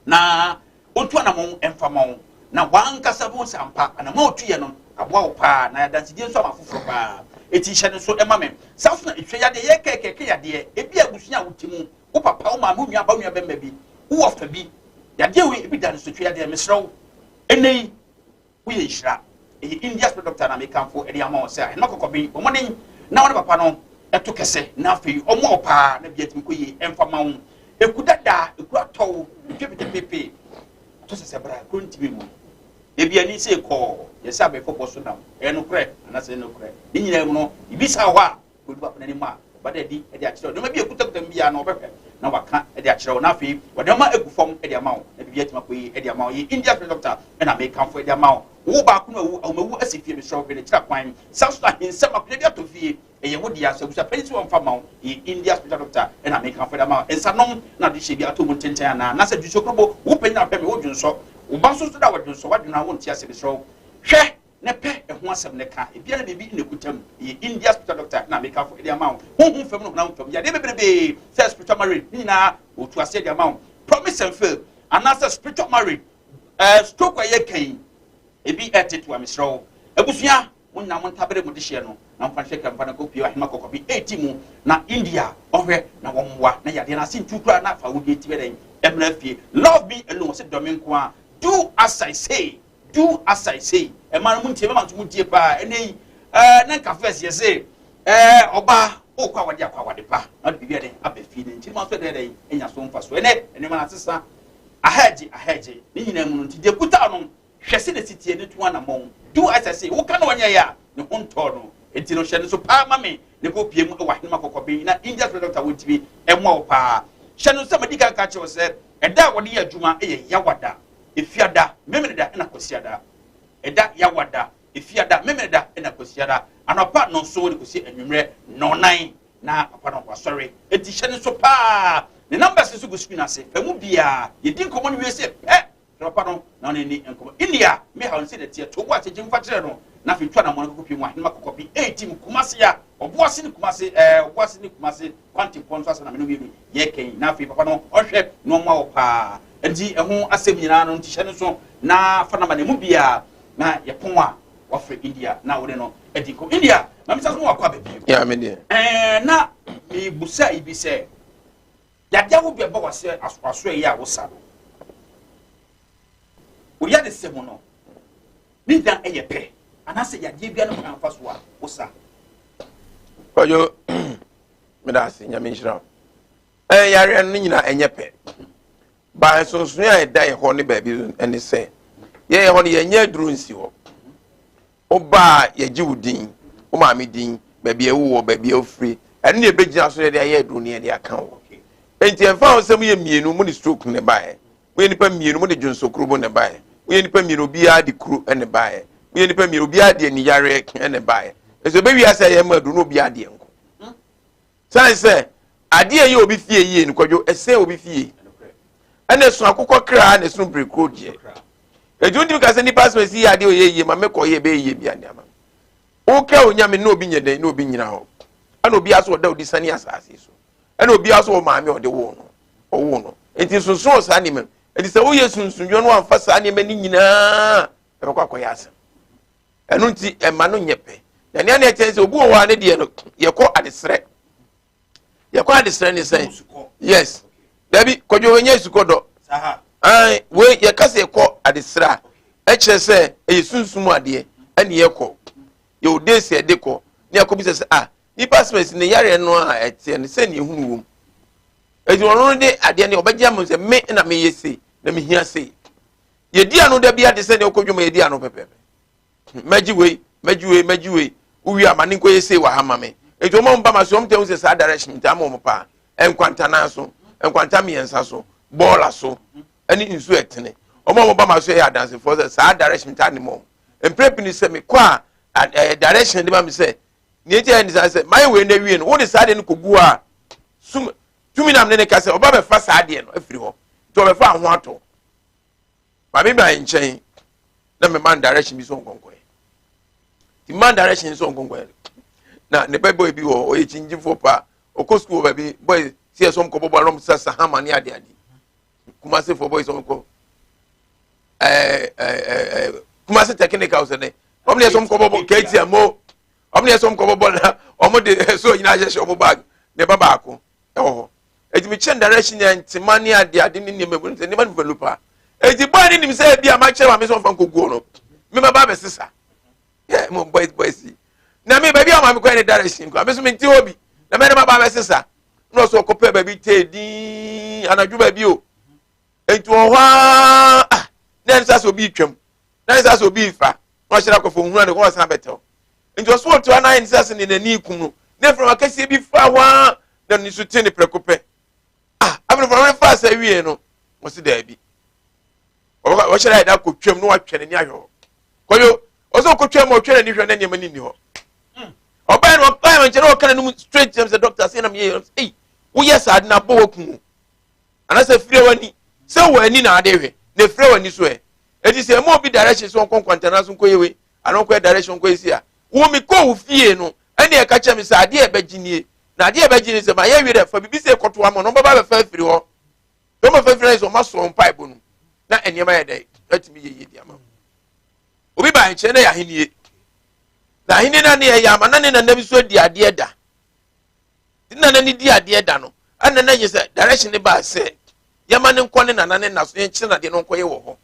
na otu anamɔn mfa ma wo na wankasa bo nsa mpa anamɔn a otu yɛ no aboa wo paa na adansidie nso ama foforɔ paa. Eti hyɛ no so ɛma me saa so na ehwɛ yadeɛ yɛ kɛkɛkɛ yadeɛ ebi abusua a wote mu wo papa wo maame wo nua ba wo nua bɛrima bi wowɔ fa bi yadeɛ wei ebi da no so twe yadeɛ. Mesrɛ wo ɛnɛ yi woyɛ nhyira ɛyɛ India spirit doctor na mekamfo ɛde ama wo sɛ ahenema kɔkɔben bɔ mmɔden na wɔne papa no ɛto kɛsɛ na afei ɔmo wo paa na bia tumi kɔ yie ɛmfa ma wo. Eku dada eku atɔw etwa petepepe ato sɛ sɛ bra kuro ntumi mu ebi ani sɛ kɔɔ yɛsɛ abɛɛfo bɔ so nam ɛyɛ nokorɛ anaasɛ ɛyɛ nokorɛ ne nyinaa mu no ibi sa hɔ a kɔdu papa n'anim a ɔba adi ɛde akyerɛw nneɛma bi ekutakuta mu biara na ɔbɛhwɛ na waka ɛde akyerɛw na afei wɔde nneɛma egu fam ɛde ama wo na biribi atumi akɔ yie ɛde ama wo. Yɛ India spirit doctor ɛna mekamfo ɛde ama wo. Wo baako no awu ahomawu asi fie, mesrɛ wo hwɛ ne kyerɛ kwan. Saa so na ahensɛm akonnwa bi atɔ fie ɛyɛ wo dea sɛ abusua panyin sɛ wɔmfa ma wo. Yɛ India spiritual doctor ɛna mekamfo ɛde ama wo. Nsanom na de hyɛ bi ato mu ntenten anaa na sɛ dwonsɔ kurobo wo panyin ahwɛ me wo dwonsɔ wo ba nso so da wɔ dwonsɔ wadwene a wonte ase, mesrɛ wo hwɛ ne pɛ ɛho asɛm ne ka ebiara biribi na ekuta mu. Yɛ India spiritual doctor na mekamfo ɛde ama wo. Honhom fam no honam fam yadeɛ bebrebee sɛ spiritual marriage ne nyinaa wɔtu aseɛ de ama wo, promise and fail anaasɛ spiritual marriage, stroke a ɛyɛ kan ebi ɛtete a, mesrɛ wo abusua mo nyinaa mo ntabere mo de hyɛ no na mfa nhwɛ kɛmfa no kɔ pie ahema kɔkɔbi eti mu na India ɔhwɛ na wɔn mmoa na yadeɛ no ase ntu kura na fa wodie ti bɛ dɛn ɛmuna fie. Love me alone, ɔsɛ dɔmi nko a, do as I say, do as I say. Ɛmaa no mu ntie mɛma nso mu ntie paa. Ɛnɛ yi ne nka first yɛ se ɔbaa okɔ awade akɔ awade pa na ɔde biribi ɛdɛn aba fie ne nkyɛn mu nso ɛdɛn ɛdɛn enya so mfa so. Ɛnɛ nneɛma no asesa ahɛgye ahɛgye ne nyinaa mu no nti deɛ kuta no hwɛ sɛ ne si tie ne to anammɔn, do as I say. Woka na ɔnyɛ yɛ a ne ho ntɔɔ no nti no hyɛ no so paa ma me ne kɔ pie mu wɔ ahenema kɔkɔben na India spirit doctor wɔntumi ɛmoa wo paa. Hyɛ no sɛ madi kan ka kyerɛ wo sɛ ɛda a wɔde yɛ adwuma yɛ Yawada, Efiada, Memeneda ɛna Kwasiada. Ɛda Yawada, Efiada, Memeneda ɛna Kwasiada anɔpa 7 de kɔsi anwummerɛ 9 na papa no wasɔre. Eti hyɛ no so paa. Ne numbers nso gu screen ase fa mu biara yɛdi nkɔmmɔ no wie sɛ pɛ papa no na ɔne ni nkɔmmɔ. India me ha nsi nɛteɛ to bo ase gye mfa kyerɛ no na afei twa namɔ no kɔkɔ pie mu ahenema kɔkɔ bi eti mu Kumase a Ɔboase ne Kumase Ɔboase ne Kumase kwantempɔn nso asa na mene mmienu yɛ kɛn na afei papa no ɔhwɛ na ɔmoa wɔ paa. Nti ɛho asɛm nyinaa no nti hyɛ no so na fa nama na emu biara na yɛpɔn a wafrɛ India na wɔde no adi nkɔmmɔ. India maame sa so wakɔ aba bio. Ya me deɛ. Na mebusa yi bi sɛ yadeɛ ahodoɔ ɛba wase aso ɛyɛ a wosa no woyɛ de sɛ mu no ne nyinaa ɛyɛ pɛ anaasɛ yadeɛ bia no kwan fa so a wosa? Kwadwo, meda ase, Nyame nhyira wo. Yareɛ no nyinaa ɛnyɛ pɛ ba. Nsonsonoe a ɛda yɛ hɔ ne baabi ɛne sɛ yɛyɛ hɔ no yɛnyɛ aduro nsi hɔ. Woba a, yɛgye wo din, wo maame din, baabi a wowɔ, baabi a wofiri. Ɛno na yɛbɛgyina so yɛde ayɛ aduro no yɛde aka wo. Enti ɛmfa ho sɛ moyɛ mmienu, mode stroke na ɛbaeɛ. Moyɛ nnipa mmienu, mode dwonsɔkuro na ɛbaeɛ. Moyɛ nnipa mmienu, obiara de kuro na ɛbaeɛ. Moyɛ nnipa mmienu, obiara de aniyareɛ na ɛbaeɛ. Nso ɛbɛwie ase a yɛma aduro na obiara deɛ nko. Sane sɛ adeɛ a ɛyɛ obi fie yie no kwadwo ɛsɛn obi fie. Ɛna ɛso akokɔ kra na ɛsono birikuro deɛ. Eti wontumi ka sɛ nipa asɛm esi yɛ adeɛ ɔyɛ yie ma mekɔ yɛ ɛbɛyɛ yie bia nneɛma. Wokra onyame na obi nyɛ dɛn na obi nyina hɔ. Ɛna obiara so ɔda odi sani asase so. Ɛna obiara so wɔ maame ɔde woo no. Ɔwoo no. Enti nsonson wɔ saa nneɛma mu. Enti sɛ woyɛ sunsundwa no amfa saa nneɛma no nyinaa ɛbɛkɔ akɔyɛ asɛm. Ɛno nti ɛma no nyɛ pɛ. Na nea na ɛkyɛn sɛ obi wɔ hɔ a ne deɛ no yɛkɔ adesrɛ. Yɛkɔ adesrɛ ne sɛn? Yes. Dabi kɔdwo wɔnyɛ sukɔ dɔ. Ae wei yɛka sɛ yɛkɔ adesrɛ a ɛkyerɛ sɛ ɛyɛ sunsum adeɛ ɛne yɛkɔ. Yɛwɔ days yɛde kɔ ne yɛkɔ bisa sɛ ah nipa asɛm ne yareɛ no a ɛteɛ no sɛ ne ehunu wom. Eti ɔno no de adeɛ no ɔbɛgye ama sɛ me na meyɛ sei na mehia sei. Yɛdi ano da bi ade sɛ deɛ wokɔ dwuma yɛdi ano pɛpɛpɛ. Mɛgye wei, mɛgye wei, mɛgye wei. Wowie a ma ne nkɔyɛ sei wɔ ha ma me. Enti wɔn a wɔba ma so wɔn tɛn sɛ saa direction ntaa ma wɔn paa. Nkwanta nan so, nkwanta mmiɛnsa so, bɔɔla so, ɛne nsuo ɛtene. Wɔn a wɔba ma so yɛ adansefoɔ sɛ saa direction ntaa ne ma wɔn. Mpere pii sɛ mekɔ a ɛɛ direction de ma me sɛ nea eti ayɛ ne saa sɛ mayɛ wei na awie no wode saa deɛ no kɔgu hɔ a sum tumi nam ne ne ka sɛ ɔba bɛfa saa deɛ no afiri hɔ nti ɔbɛfa ho atɔ. Maame baa nkyɛn na mema no direction bi sɛ ɔnkɔnkɔɛ nti mema no direction sɛ ɔnkɔnkɔɛ na ne bɛ boy bi wɔ ɔyɛ kyingyifoɔ paa ɔkɔ sukuu wɔ baabi boy si ɛsɛ ɔmkɔ bɔbɔ anam sasa hama ne ade ade kumasefoɔ boy sɛ ɔmkɔ ɛɛ ɛɛ ɛɛ kumase technical sɛ ne ɔmo ne ɛsɛ ɔmkɔ bɔbɔ kɛti mo ɔmo ne ɛsɛ ɔmkɔ bɔbɔ na ɔmo de so nyinaa hyehyɛ ɔmo bag ne ba baako ɛwɔ hɔ eti mi kyɛn direction yɛ ntoma ne ade ade ne nneɛma mu nneɛma no value paa eti boy ne nim sɛ ebi a ma kyerɛ maame sɛ ɔnfa nkoguo no mi ma ba bɛ sisa yɛ mo boys boys yi na mi baabi a maame kɔ yɛ ne direction kɔ ame so mi nti hɔ bi na mɛ ne ma ba bɛ sisa na ɔsɔ ɔkɔpɛ baabi tee dii anadwo baabi o eti wɔ hɔ aa ah na ɛnsa sɛ obi twam na ɛnsa sɛ obi fa na ɔhyɛ akɔfo ohun ade kɔ ɔsan bɛtɛw nti ɔso ɔte hɔ na ayɛ ne sɛ ase ne n'ani kum no na mframa kɛseɛ bi fa hɔ ara na ne so te ne prɛko pɛ ah afei mframa no fa sɛ wie no wɔsi daabi wɔhyɛ dɛ ɛda kɔtwam na watwɛ n'ani ahwɛ hɔ kɔyo ɔsɛ ɔkɔtwam a ɔtwɛ n'ani hwɛ na nneɛma no nni hɔ ɔbaa no ɔbaa no nkyɛn na ɔka n'anim straight kyerɛ sɛ dɔkta sɛ na meyɛ yɛ ei woyɛ saa de na abɔ waku o anaasɛ fira w'ani sɛ wɔ ani na ade hwɛ na efira w'ani so ɛ eti sɛ ɛma obi direction sɛ ɔnkɔ nkwantana so nkɔyɛ wei anaa ɔnkɔyɛ direction ɔnkɔyɛ si a wo me kɔ wo fie no ɛne ɛka kyerɛ me sɛ adeɛ ɛbɛgye nie na adeɛ ɛbɛgye nie sɛ ma yɛ wie dɛ fa biribi sɛ kɔto ama no ɔbɛba bɛfa afiri hɔ na ɔbɛfa afiri hɔ sɛ ɔma sɔn mpaebɔ no na nneɛma yɛ dɛ atumi yɛ yie di ama obi ba nkyɛn na yɛ ahennie na ahennie na ne yɛ yɛ ama na ne nana bi so adi adeɛ da ne nana ne di adeɛ da no ɛna na yɛ sɛ direction ne baa sɛ yɛma ne nkɔ ne nana ne nna so yɛnkyerɛ no adeɛ no nkɔyɛ wɔ hɔ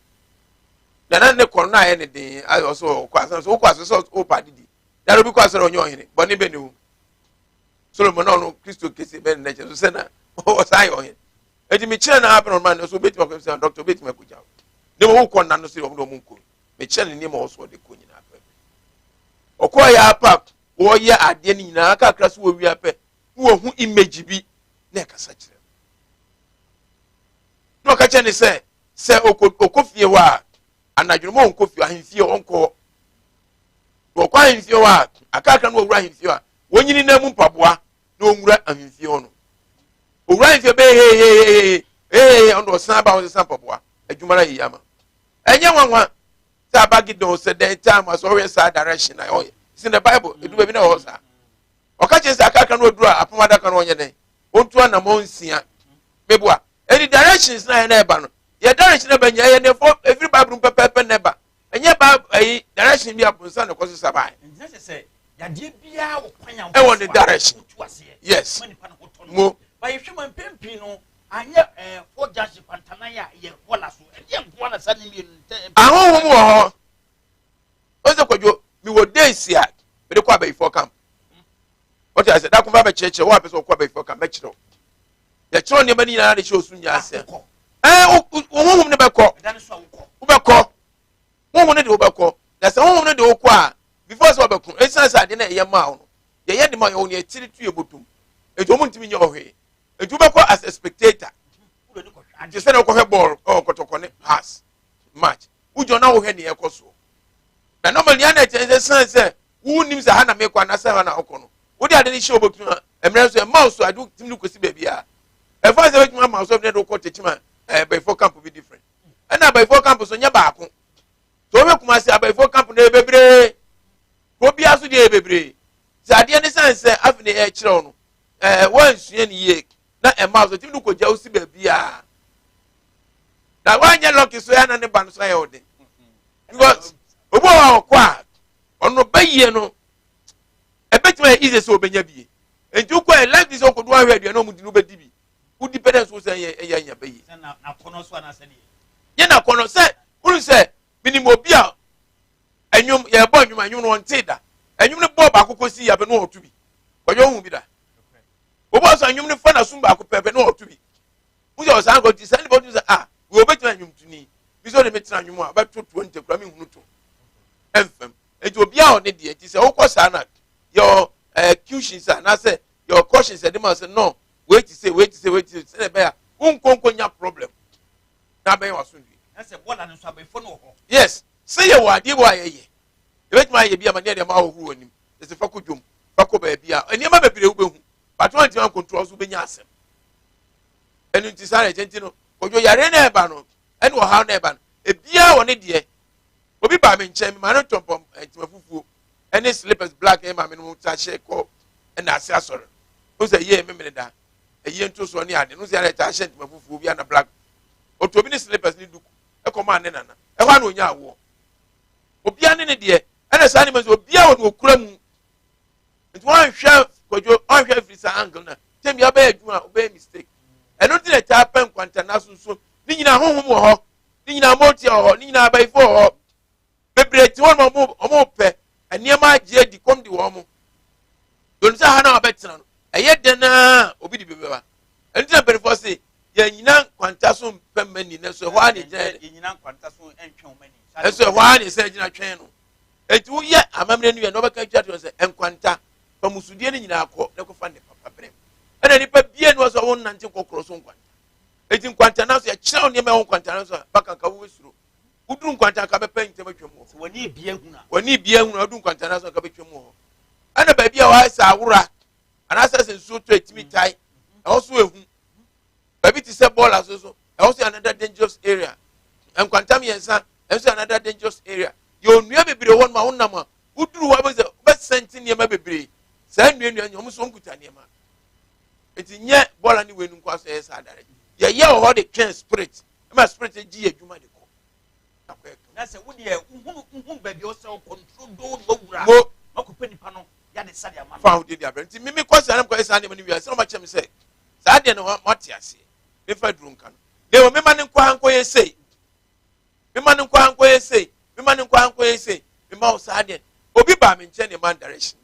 nana ne kɔ no na ayɛ ne den ayɛ ɔsɛ ɔkɔ asɛm so wokɔ asɛ sɛ wopa ade di dara obi kɔ asɛ ɔnyɛ ɔhene bɔne bɛ ne wo solomon na ɔno kristo kese bɛ ne n'akyɛ so sɛ na ɔsan yɛ ɔhene eti mekyerɛ na apɛ na ɔma no so obetumi akɔ sɛ dɔkta obetumi akɔgya wo ne mo wokɔ nna no so ɔmo de ɔmo nkɔ mekyerɛ ne nneɛma ɔso ɔde kɔ nyinaa pɛ ɔkɔ yɛ apa wɔyɛ adeɛ no nyinaa kakra so wɔ wia pɛ na wɔhu image bi na ɛkasa kyerɛ na ɔka kyerɛ ne sɛ sɛ ɔkɔ ɔkɔ fie hɔ a anadwo no ma ɔnkɔ fie ahemfie ɔnkɔ hɔ na ɔkɔ ahemfie hɔ a akakra na ɔwura ahemfie hɔ a wɔnyini nan mu mpaboa na ɔnwura ahemfie hɔ no ɔwura ahemfie bɛyɛ hehehehe hehehe ɔno ɔsan ba ɔsesa mpaboa adwuma no ayɛ ama ɛnyɛ nwanwa sɛ aba gideon sɛ dɛn time asɛ ɔhwɛ saa direction na ɔyɛ si na bible edu baabi na ɔwɔ saa ɔka kyerɛ sɛ akakra na ɔduru a apam adaka no ɔnyɛ dɛn ɔntu anamɔ nsia meboa ɛni directions na yɛn na ɛba no yɛ direction na ɛba nyɛ yɛ nɛfɔ efiri bible mu pɛpɛɛpɛ na ɛba ɛnyɛ ba ɛyi direction bi abonsa na ɛkɔ so saba yɛ. Yadeɛ biara wɔ kwan a ɛwɔ ne direction yes mo. Ba yɛhwɛ ma mpɛn pii no anyɛ ɛɛ fɔ junction kwantanan a yɛ bɔla so ɛdeɛ nkoa na saa ne mmienu ntɛ. Ahohom wɔ hɔ ɔsɛ kwadwo mewɔ days a mede kɔ abayifoɔ camp wɔte ase dako fa bɛkyerɛkyerɛ wɔn a pɛ sɛ wɔkɔ abayifoɔ camp mɛkyerɛw yɛkyerɛw nneɛma no nyinaa de hyɛ osu nyinaa ase ɛɛ wo honhom no bɛkɔ wobɛkɔ honhom no de wobɛkɔ na sɛ honhom no de wokɔ a. Before sɛ ɔbɛko, ɛsiane sɛ adeɛ no a ɛyɛ maa wo no, yɛyɛ de ma yɛwɔ nea ɛkyere to yɛ bɔtom. Nti wɔn ntumi nyɛ ɔhwee. Nti wobɛkɔ as a spectator. Te sɛ na wokɔhwɛ bɔɔl ɛwɔ kɔtɔkɔ ne pass match. Wogyina na wohwɛ nea ɛkɔ soɔ. Na normally nea na ɛkyɛn sɛ san sɛ wonnim sɛ ha na mekɔ anaasɛ ha na wokɔ no. Wode ade no hyɛ wobɛtumi a mmerɛ nso ɛma wo so ade wotumi de kɔsi baabi a ɛfa sɛ bɛtumi ama wo so ɛde wokɔ tekyima ɛbɛyifoɔ camp bi different. Ɛna abayifoɔ camp so nyɛ baako. Sɛ wohwɛ Kumasi abayifoɔ camp no yɛ bebree. Kuro biara so deɛ yɛ bebree. Sɛ adeɛ ne san sɛ afei na ɛkyerɛw no ɛɛ wɔnsua ne yie na ɛma so tumi no kɔgya wo si baabiara. Na woanyɛ lɔki so ɛna ne ba no so ayɛ wo den. Because obi wɔ hɔ a ɔkɔ a ɔno bɛyie no ɛbɛtumi ayɛ easy sɛ ɔbɛnya bie. Nti wokɔ yɛ likely sɛ wokɔdu ahwɛ aduane a wɔn di no wobɛdi bi. Wodi pɛ dɛ nso sɛ ɛyɛ ɛyɛ anya bɛyie. Nyɛ n'akɔnɔ sɛ wonu sɛ minim obi a ɛnwom yɛbɔ ɛnwom ɛnwom no ɔntee da ɛnwom no bɔɔ baako kɔsi yɛ abɛ no ɔto bi kɔyɛ ohun bi da obi ɔsɔ ɛnwom no fa n'asom baako pɛpɛ no ɔto bi wosɛ ɔsan kɔ ti saa nipa ɔtumi sɛ ah wei obetumi ɛnwom tuni bi sɛ ɔde mi tena ɛnwom a ɔbɛto tuo ntakura mi nhunu to ɛnfam nti obiara ɔne deɛ nti sɛ wokɔ saa na yɛ ɛɛ cushions anaasɛ yɛ cautions ɛde ma sɛ no wei ti sɛ wei ti sɛ wei ti sɛ sɛdeɛ ɛbɛyɛ a wonkɔ nkɔnya problem na abɛyɛ w'asomdwe. Na sɛ bɔɔla no nso abɛɛfo no wɔ hɔ. Yes, sɛ yɛwɔ adeɛ bi wɔ a yɛyɛ yɛbɛtumi ayɛ bi ama ne yɛde ama ahohoro wɔ anim yɛsɛ fa kɔ dwom fa kɔ baabi a nneɛma bebree wobɛhu but woantumi ankontrol so wobɛnya asɛm. Ɛno nti saa na ɛkyɛ nti no kɔdwo yare na ɛba no ɛne ɔhaw na ɛba no ebiara wɔ ne deɛ. Obi baa me nkyɛn mema no tɔmpɔm ntoma fufuo ɛne slippers black ɛyɛ maame no mu ta hyɛ kɔ ɛna ase asɔre no sɛ yie memene da ɛyie ntosoɔ ne ade no sɛ ɛna ɛta hyɛ ntoma fufuo bi ana black ɔtɔ bi ne slippers ne duku ɛkɔ maa ne nana ɛhɔ ana onya awoɔ obia ne ne deɛ ɛna saa nneɛma nso obia wɔ ne okura mu nti wɔnhwɛ kwadwo wɔnhwɛ firi saa angle na tɛm bi abɛyɛ adwuma a ɔbɛyɛ mistake ɛno ti na ɛtaa pɛ nkwantana so nso ne nyinaa honhom wɔ hɔ ne nyinaa mɔtia wɔ hɔ ne nyinaa abayifo wɔ hɔ bebree te hɔ nom ɔmo ɔmo pɛ nneɛma agye adi kɔm de wɔn mo doni sɛ ha na wabɛtena no ɛyɛ dɛn naa obi de bi bɛba ɛno ti na mpanimfoɔ se yɛnyina nkwanta so mpɛ mma ni nanso ɛhɔ ara na egyina yɛ yɛnyina nkwanta so ntwɛn wɔn ani ɛnso ɛhɔ ara na ɛsɛ gyina twɛn no eti woyɛ amammerɛ no yɛ na ɔbɛka twa to sɛ nkwanta fa musudie no nyinaa kɔ na kɔfa ne papa brɛ ɛna nipa bie no sɛ wɔn nante nkɔkorɔ so nkwanta eti nkwanta no so yɛkyerɛw nneɛma ɛwɔ nkwanta no so a baka nka wobɛsuro woduru nkwanta nka bɛpɛ ntɛm atwam wɔ hɔ wɔne bia hunu a wɔne bia hunu a woduru nkwanta no so nka bɛtwam wɔ hɔ ɛna baabi a wɔayɛ sɛ awora anaasɛ sɛ nsuo tɔ etimi tae ɛhɔ so ehu baabi te sɛ bɔɔla so so ɛhɔ so yɛ another dangerous area nkwanta mmiɛnsa ɛnso yɛ another dangerous area yɛ onua bebree wɔ nom a wonam a woduru hɔ abɛsɛ wobɛsɛnte nneɛma bebree saa nnua nnua wɔn nso wɔn nneɛma nti nyɛ bɔɔla ne wei no nko aso yɛ saa dare yɛyɛ wɔ hɔ de twɛn spirit ɛma spirit gye yɛ adwuma de kɔ na sɛ wodeɛ wohunu wohunu baabi a wɔsɛ wo control do na wawura mo wakɔpɛ nipa no yɛde sa de ama no fa ahodie de abrɛ nti mimi kɔ saa na mekɔyɛ saa nneɛma no wie a sɛ ɔma kyerɛ me sɛ saa deɛ no mate aseɛ mefa duro nka no na mmom mema ne nkɔ ha nkɔyɛ sei mema ne nkɔ ha nkɔyɛ sei mema ne nkɔ ha nkɔyɛ sei mema wo saa deɛ obi baa me nkyɛn ne man direction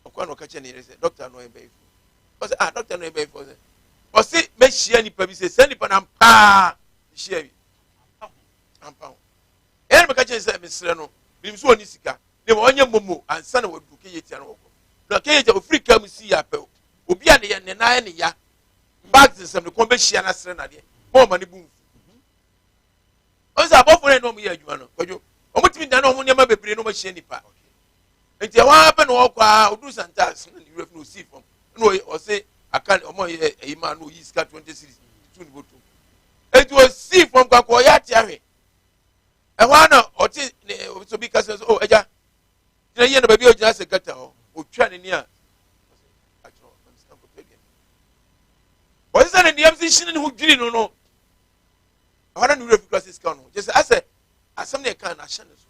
ɔkɔ na ɔka kyerɛ ne yere sɛ doctor no ɔyɛ bɛyifo ɔsɛ ah doctor no ɔyɛ bɛyifo ɔsɛ ɔse mɛhyia nipa bi sɛ saa nipa no ampaa mehyia bi ampa ho ɛyɛ na meka kyerɛ sɛ mesrɛ no menim sɛ ɔne sika ne ma ɔnyɛ momo ansa na waduru kɛyɛ tia no wɔkɔ na kɛyɛ tia ofiri kaa mu si yɛ apɛ obi a ne yɛ ne nan ne ya bags nsɛm ne kɔn bɛhyia no asrɛ nadeɛ ma ɔma ne bu mfu ɔn sɛ abɔfoɔ no ɛne ɔmo yɛ adwuma no kwadwo ɔmo tumi dane ɔmo nneɛma bebree na ɔmo ahyia nipa nti ɛhɔ ara pɛ na ɔkɔ a oduru santas na ne werɛ fi na osii fam na ɔse aka ɔmo yɛ ɛyi maa na oyi sika 20 cedis tu ne bɔtɔ eti osii fam kakɔ ɔyɛ ate ahwɛ ɛhɔ ara na ɔte ne obi kasa sɛ o ɛgya gyina yie na baabi a ogyina sɛ gata hɔ otwa ne ni a ɔsɛ sɛ ne nneɛm si hyene ne ho dwiri no no ɛhɔ na ne werɛ fi kura sɛ sika no kyɛ sɛ asɛ asɛm na ɛka no ahyɛ ne so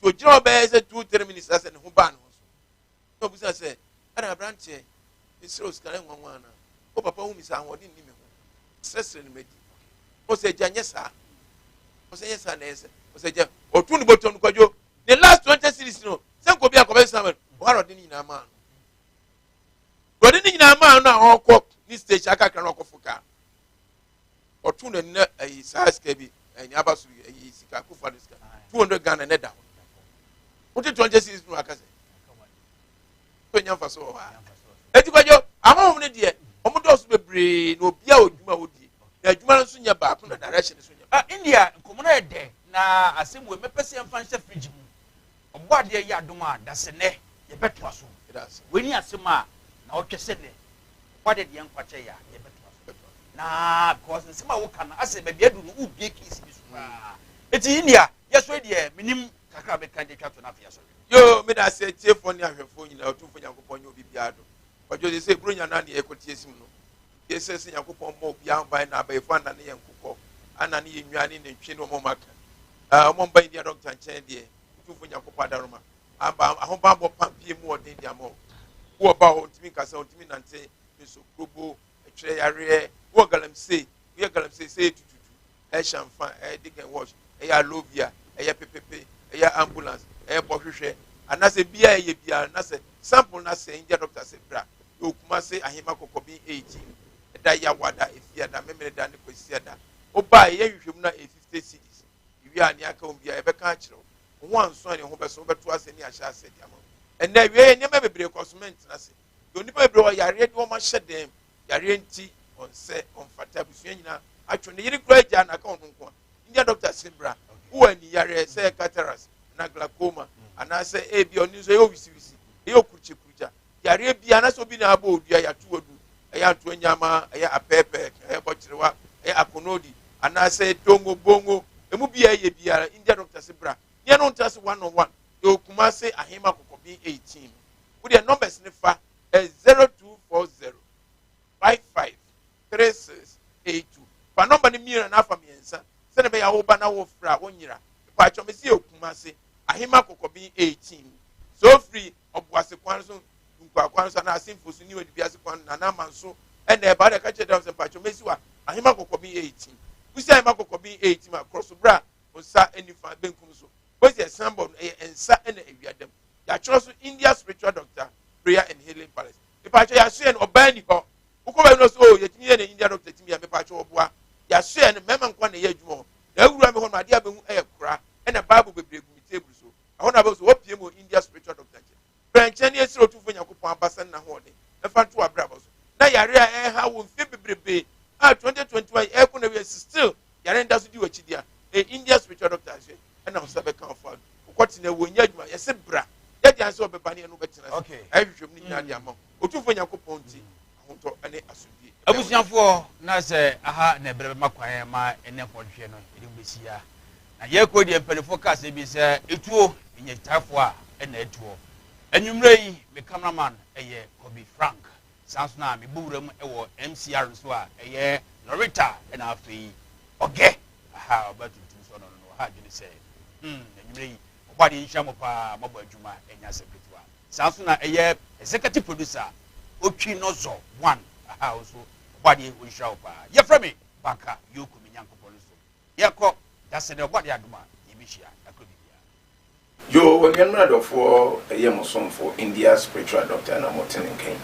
nti ogyina hɔ bɛyɛ sɛ 2, 3 minutes asɛ ne ho baa ne ho so na obusa sɛ ɛna aberanteɛ mesrɛ o sika no nwanwa ana o papa hu mi sɛ ahoɔden nni me ho srɛsrɛ no madi ɔsɛ agya nyɛ saa ɔsɛ nyɛ saa na ɛyɛ sɛ ɔsɛ agya ɔtu ne bɔtɔm no kwadwo ne last 20 cedis no sɛ nkɔ bi akɔbɛ sama no ɔha na ɔde ne nyinaa maa no ɔde ne nyinaa maa no a ɔkɔ ne station akakra na ɔkɔfo kaa ɔtu n'ani na ɛyi saa sika bi ɛyi aba so ɛyi sika akufo ado sika 200 Ghana ne da hɔ. Wote 20 cedis no aka sɛ nya mfa so wɔ hɔ a. Eti Kwadwo, ahonhom no deɛ, wɔn dɔɔso bebree na obiara wɔ adwuma a wɔdie, na adwuma no nso nyɛ baako na direction nso nyɛ. Ah, India nkɔmɔ no yɛ dɛ, na asɛm wei mɛpɛ sɛ yɛmfa nhyɛ fridge mu. Ɔbɔ adeɛ yɛ adom a, dasɛ nɛ yɛbɛtoa so. Wei ni asɛm a na ɔtwɛ sɛ nɛ ɔbɔ adeɛ deɛ nkwakyɛ yɛ a yɛbɛtoa so, na because nsɛm a woka no asɛ baabi adu no, wobie case bi so paa. Eti India, yɛsɔre deɛ, menim kakra bɛka de twa to no, afei yɛsɔre. Yo, meda ase, atiefoɔ ne ahwɛfoɔ nyinaa. Ɔtumfo Nyankopɔn nyɛ obi biara do. Kwadwo de sɛ buronya no a ne yɛkɔtie sim no, yɛsɛ sɛ Nyankopɔn mmɔ obiara ho ban na abayɛfo anane yɛ nkokɔ, anane yɛ nnwa ne nantwie ne ɔmɔ maka ɔmɔ mba India doctor nkyɛn deɛ. Ɔtumfo Nyankopɔn adaroma aba ahobanbɔ pampie mu ɔden de ama wo. Wowɔ ba hɔ, ntumi nkasa, ntumi nante nso, kurobo ɛtwerɛ yareɛ, wowɔ galamsey, woyɛ galamsey sɛ yɛ tututu, ɛhyɛ nfa, ɛyɛ dig and wash, ɛyɛ alovia, ɛyɛ pepepe, ɛyɛ ambulance, ɛyɛ bɔhwehwɛ, anaasɛ bia ɛyɛ biara na sɛ sample na sɛ India doctor sɛ bra yɛ Okumase Ahema Kɔkɔbi 18, ɛda Yawada, Efiada, Memeneda ne Kwasiada. Ɔbaa ɛyɛ nhwehwɛmu na ɛyɛ 50 cedis. Ewie a, nea aka wɔn biara yɛbɛka akyerɛ wo. Ho anso a ne ho bɛso, wobɛto ase ne ahyɛ ase de ama wo. Ɛnɛ awie yɛ nneɛma bebree kɔ so. Mɛntena ase deɛ onipa bebree wɔ yareɛ de wɔn ahyɛ dɛm yareɛ nti ɔnsɛ ɔmfata abusua nyinaa atwe ne yere kura agya na aka ɔno nko a. India doctor se bra. Wowɔ ani yareɛ sɛ cataracts na glaucoma anaasɛ ebi ɔno nso ɛyɛ owisiwisi, ɛyɛ okurukyekurukyɛ yareɛ bi, anaasɛ obi na abɔ odua yɛato wadu, ɛyɛ antoa nyama, ɛyɛ apɛɛpɛ, ɛyɛ bɔkyerewa, ɛyɛ akonodi, anaasɛ tongo bongo, emu bi a ɛyɛ biara, India doctor se bra nea no ntena se one on one. Yɛ Okumase Ahema Kɔkɔbin 18. Wodeɛ numbers ne fa ɛ 0240553682. Fa number no mmienu anaa afa mmiɛnsa sɛdeɛ ɛbɛyɛ a woba na wofrɛ a wonyera. Mpatwɔ me si yɛ Okumase Ahema Kɔkɔbin 18 so, ofiri Ɔboase kwan so, Nkwa kwan so, anaa Asemfo so ne Odibi ase kwan na anaa Manso ɛna ɛba de ka kyerɛ dɛm sɛ mpatwɔ mesi wa Ahema Kɔkɔbin 18. Wosi Ahema Kɔkɔbin 18 a, korɔ so bra, nsa nifa benkum so wosi ɛsan bɔ no, ɛyɛ nsa ɛna awia dɛm yɛatwerɛ so India Spiritual Doctor Prayer and Healing Palace. Mipatwɔ yɛasoɛ no, ɔbaa ni hɔ. Wokɔ baabi no so o, yɛtumi yɛ ne India doctor tumi yɛ. Mipatwɔ ɔboa yɛasoɛ no, mmarima nkwa na ɛyɛ adwuma hɔ. Na awura mi hɔ no, adeɛ a bɛhu ɛyɛ kora ɛna Bible bebree gu mi table so. Ɛhɔ na bɛhu so wɔpie mu wɔ India Spiritual Doctor nkyɛn. Brɛ nkyɛn ne esiri Otumfo Nyankopɔn abasa ne n'ahoɔden ɛfa nto abrabɔ so na yare a ɛha wɔ mfe bebrebe a 2021 ɛkɔ na wiɛ still yare nda so di w'akyi di a, ɛyɛ India Spiritual Doctor ahwɛ ɛna ɔsa bɛka ɔfa wokɔtena wɔ nyɛ adwuma. Yɛsɛ bra, yɛde ansɛ ɔbɛba ne ɛno bɛtena ase ɛhwehwɛ mu ne nyinaa de ama wo. Otumfo Nyankopɔn nti ahotɔ ne asomdwie. Abusuafoɔ, na sɛ aha na ɛbrɛ bɛma kwan ma ɛnɛ nkɔhwehwɛ no yɛde mu bɛsia na yɛkɔ deɛ. Mpanimfoɔ kaa sɛ bi sɛ etuo nyɛ taafoɔ a ɛna ɛtoɔ. Anwummerɛ yi, me cameraman ɛyɛ Kobi Frank, saa nso na mebɔ wura mu ɛwɔ MCR nso a ɛyɛ Loretta, ɛna afei ɔgɛ aha ɔba tuntum so ɔno no ɔha adwene sɛ anwummerɛ yi ɔbɔ adeɛ nhyira mo paa, mɔbɔ adwuma ɛnya asɛm ketewa. Saa nso na ɛyɛ executive producer Otwi Nɔzɔ one aha nso, ɔbɔ adeɛ ɔnhyira wo paa. Yɛfrɛ me Banka Yoko, me Nyankopɔn no so yɛkɔ dasɛ dɛ ɔbɔ adeɛ adom a yɛbɛhyia akɔ biribiara. Yo, anuanom adɔfoɔ, ɛyɛ mo somfo India Spiritual Doctor na mote ne nkan.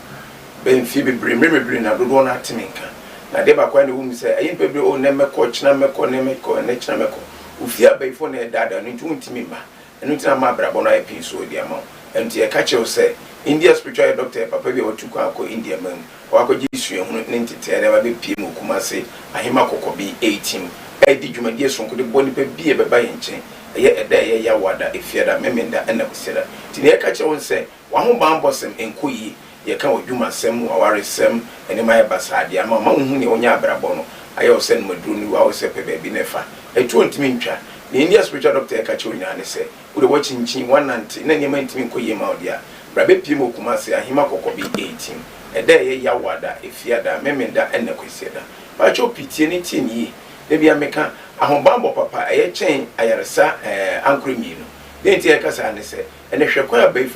Bɛyɛ mfie bebree, mmerɛ bebree na dodoɔ no ate me nka. Na adeɛ baako a na ɛwɔ mu sɛ ɛyɛ mpa bebree, o nnɛ mɛkɔ, kyena mɛkɔ, nnɛ mɛkɔ, nnɛ kyena mɛkɔ. Ofie abayifo na ɛdaadaa no nti wontumi mma. Ɛno nti na ama abrabɔ no ayɛ pii so de ama wo. Ɛno nti yɛka kyerɛ wo sɛ India Spiritual Doctor yɛ papa bi a watu kwan akɔ India man mu. Wakɔgye suahunu ne nteteɛ de aba bɛpie mu Kumase Ahema Kɔkɔbi 18 ɛredi dwumadie sononko de bɔ nipa bi a ɛbɛba yɛn nkyɛn. Ɛyɛ ɛda a ɛyɛ Yawada, Efiada, Memenda ɛna Kwasiada. Nti nea yɛka kyerɛ wo ne sɛ w'ahobanbɔ sɛm nkɔ yie. Yɛka w'adwumasɛm, w'awaresɛm, nneɛma ayɛ basaa deɛ ama ma wohu nea wonya abrabɔ no ayɛ wo sɛ nomaduro no wa wo sɛ pɛ baabi na ɛfa. Ɛtuo ntumi ntwa. Nea India Spiritual Doctor ɛka kyerɛ wo nyinaa ne sɛ wode woakyinkyin, woanante na nneɛma ntumi nkɔ yie ma wo deɛ a, bra bɛpie mu wɔ Kumase Ahema Kɔkɔbi 18. Ɛda a ɛyɛ Yawada, Efiada, Memenda ɛna Kwasiada. Pakyɛw pii tie ne tie ne yie. Da biara meka, ahobanbɔ papa ɛyɛ kyɛn ayaresa ankorɛ mmienu. Deɛ nti a yɛka saa ne sɛ, ɛnɛ hwɛ kwan a abayifoɔ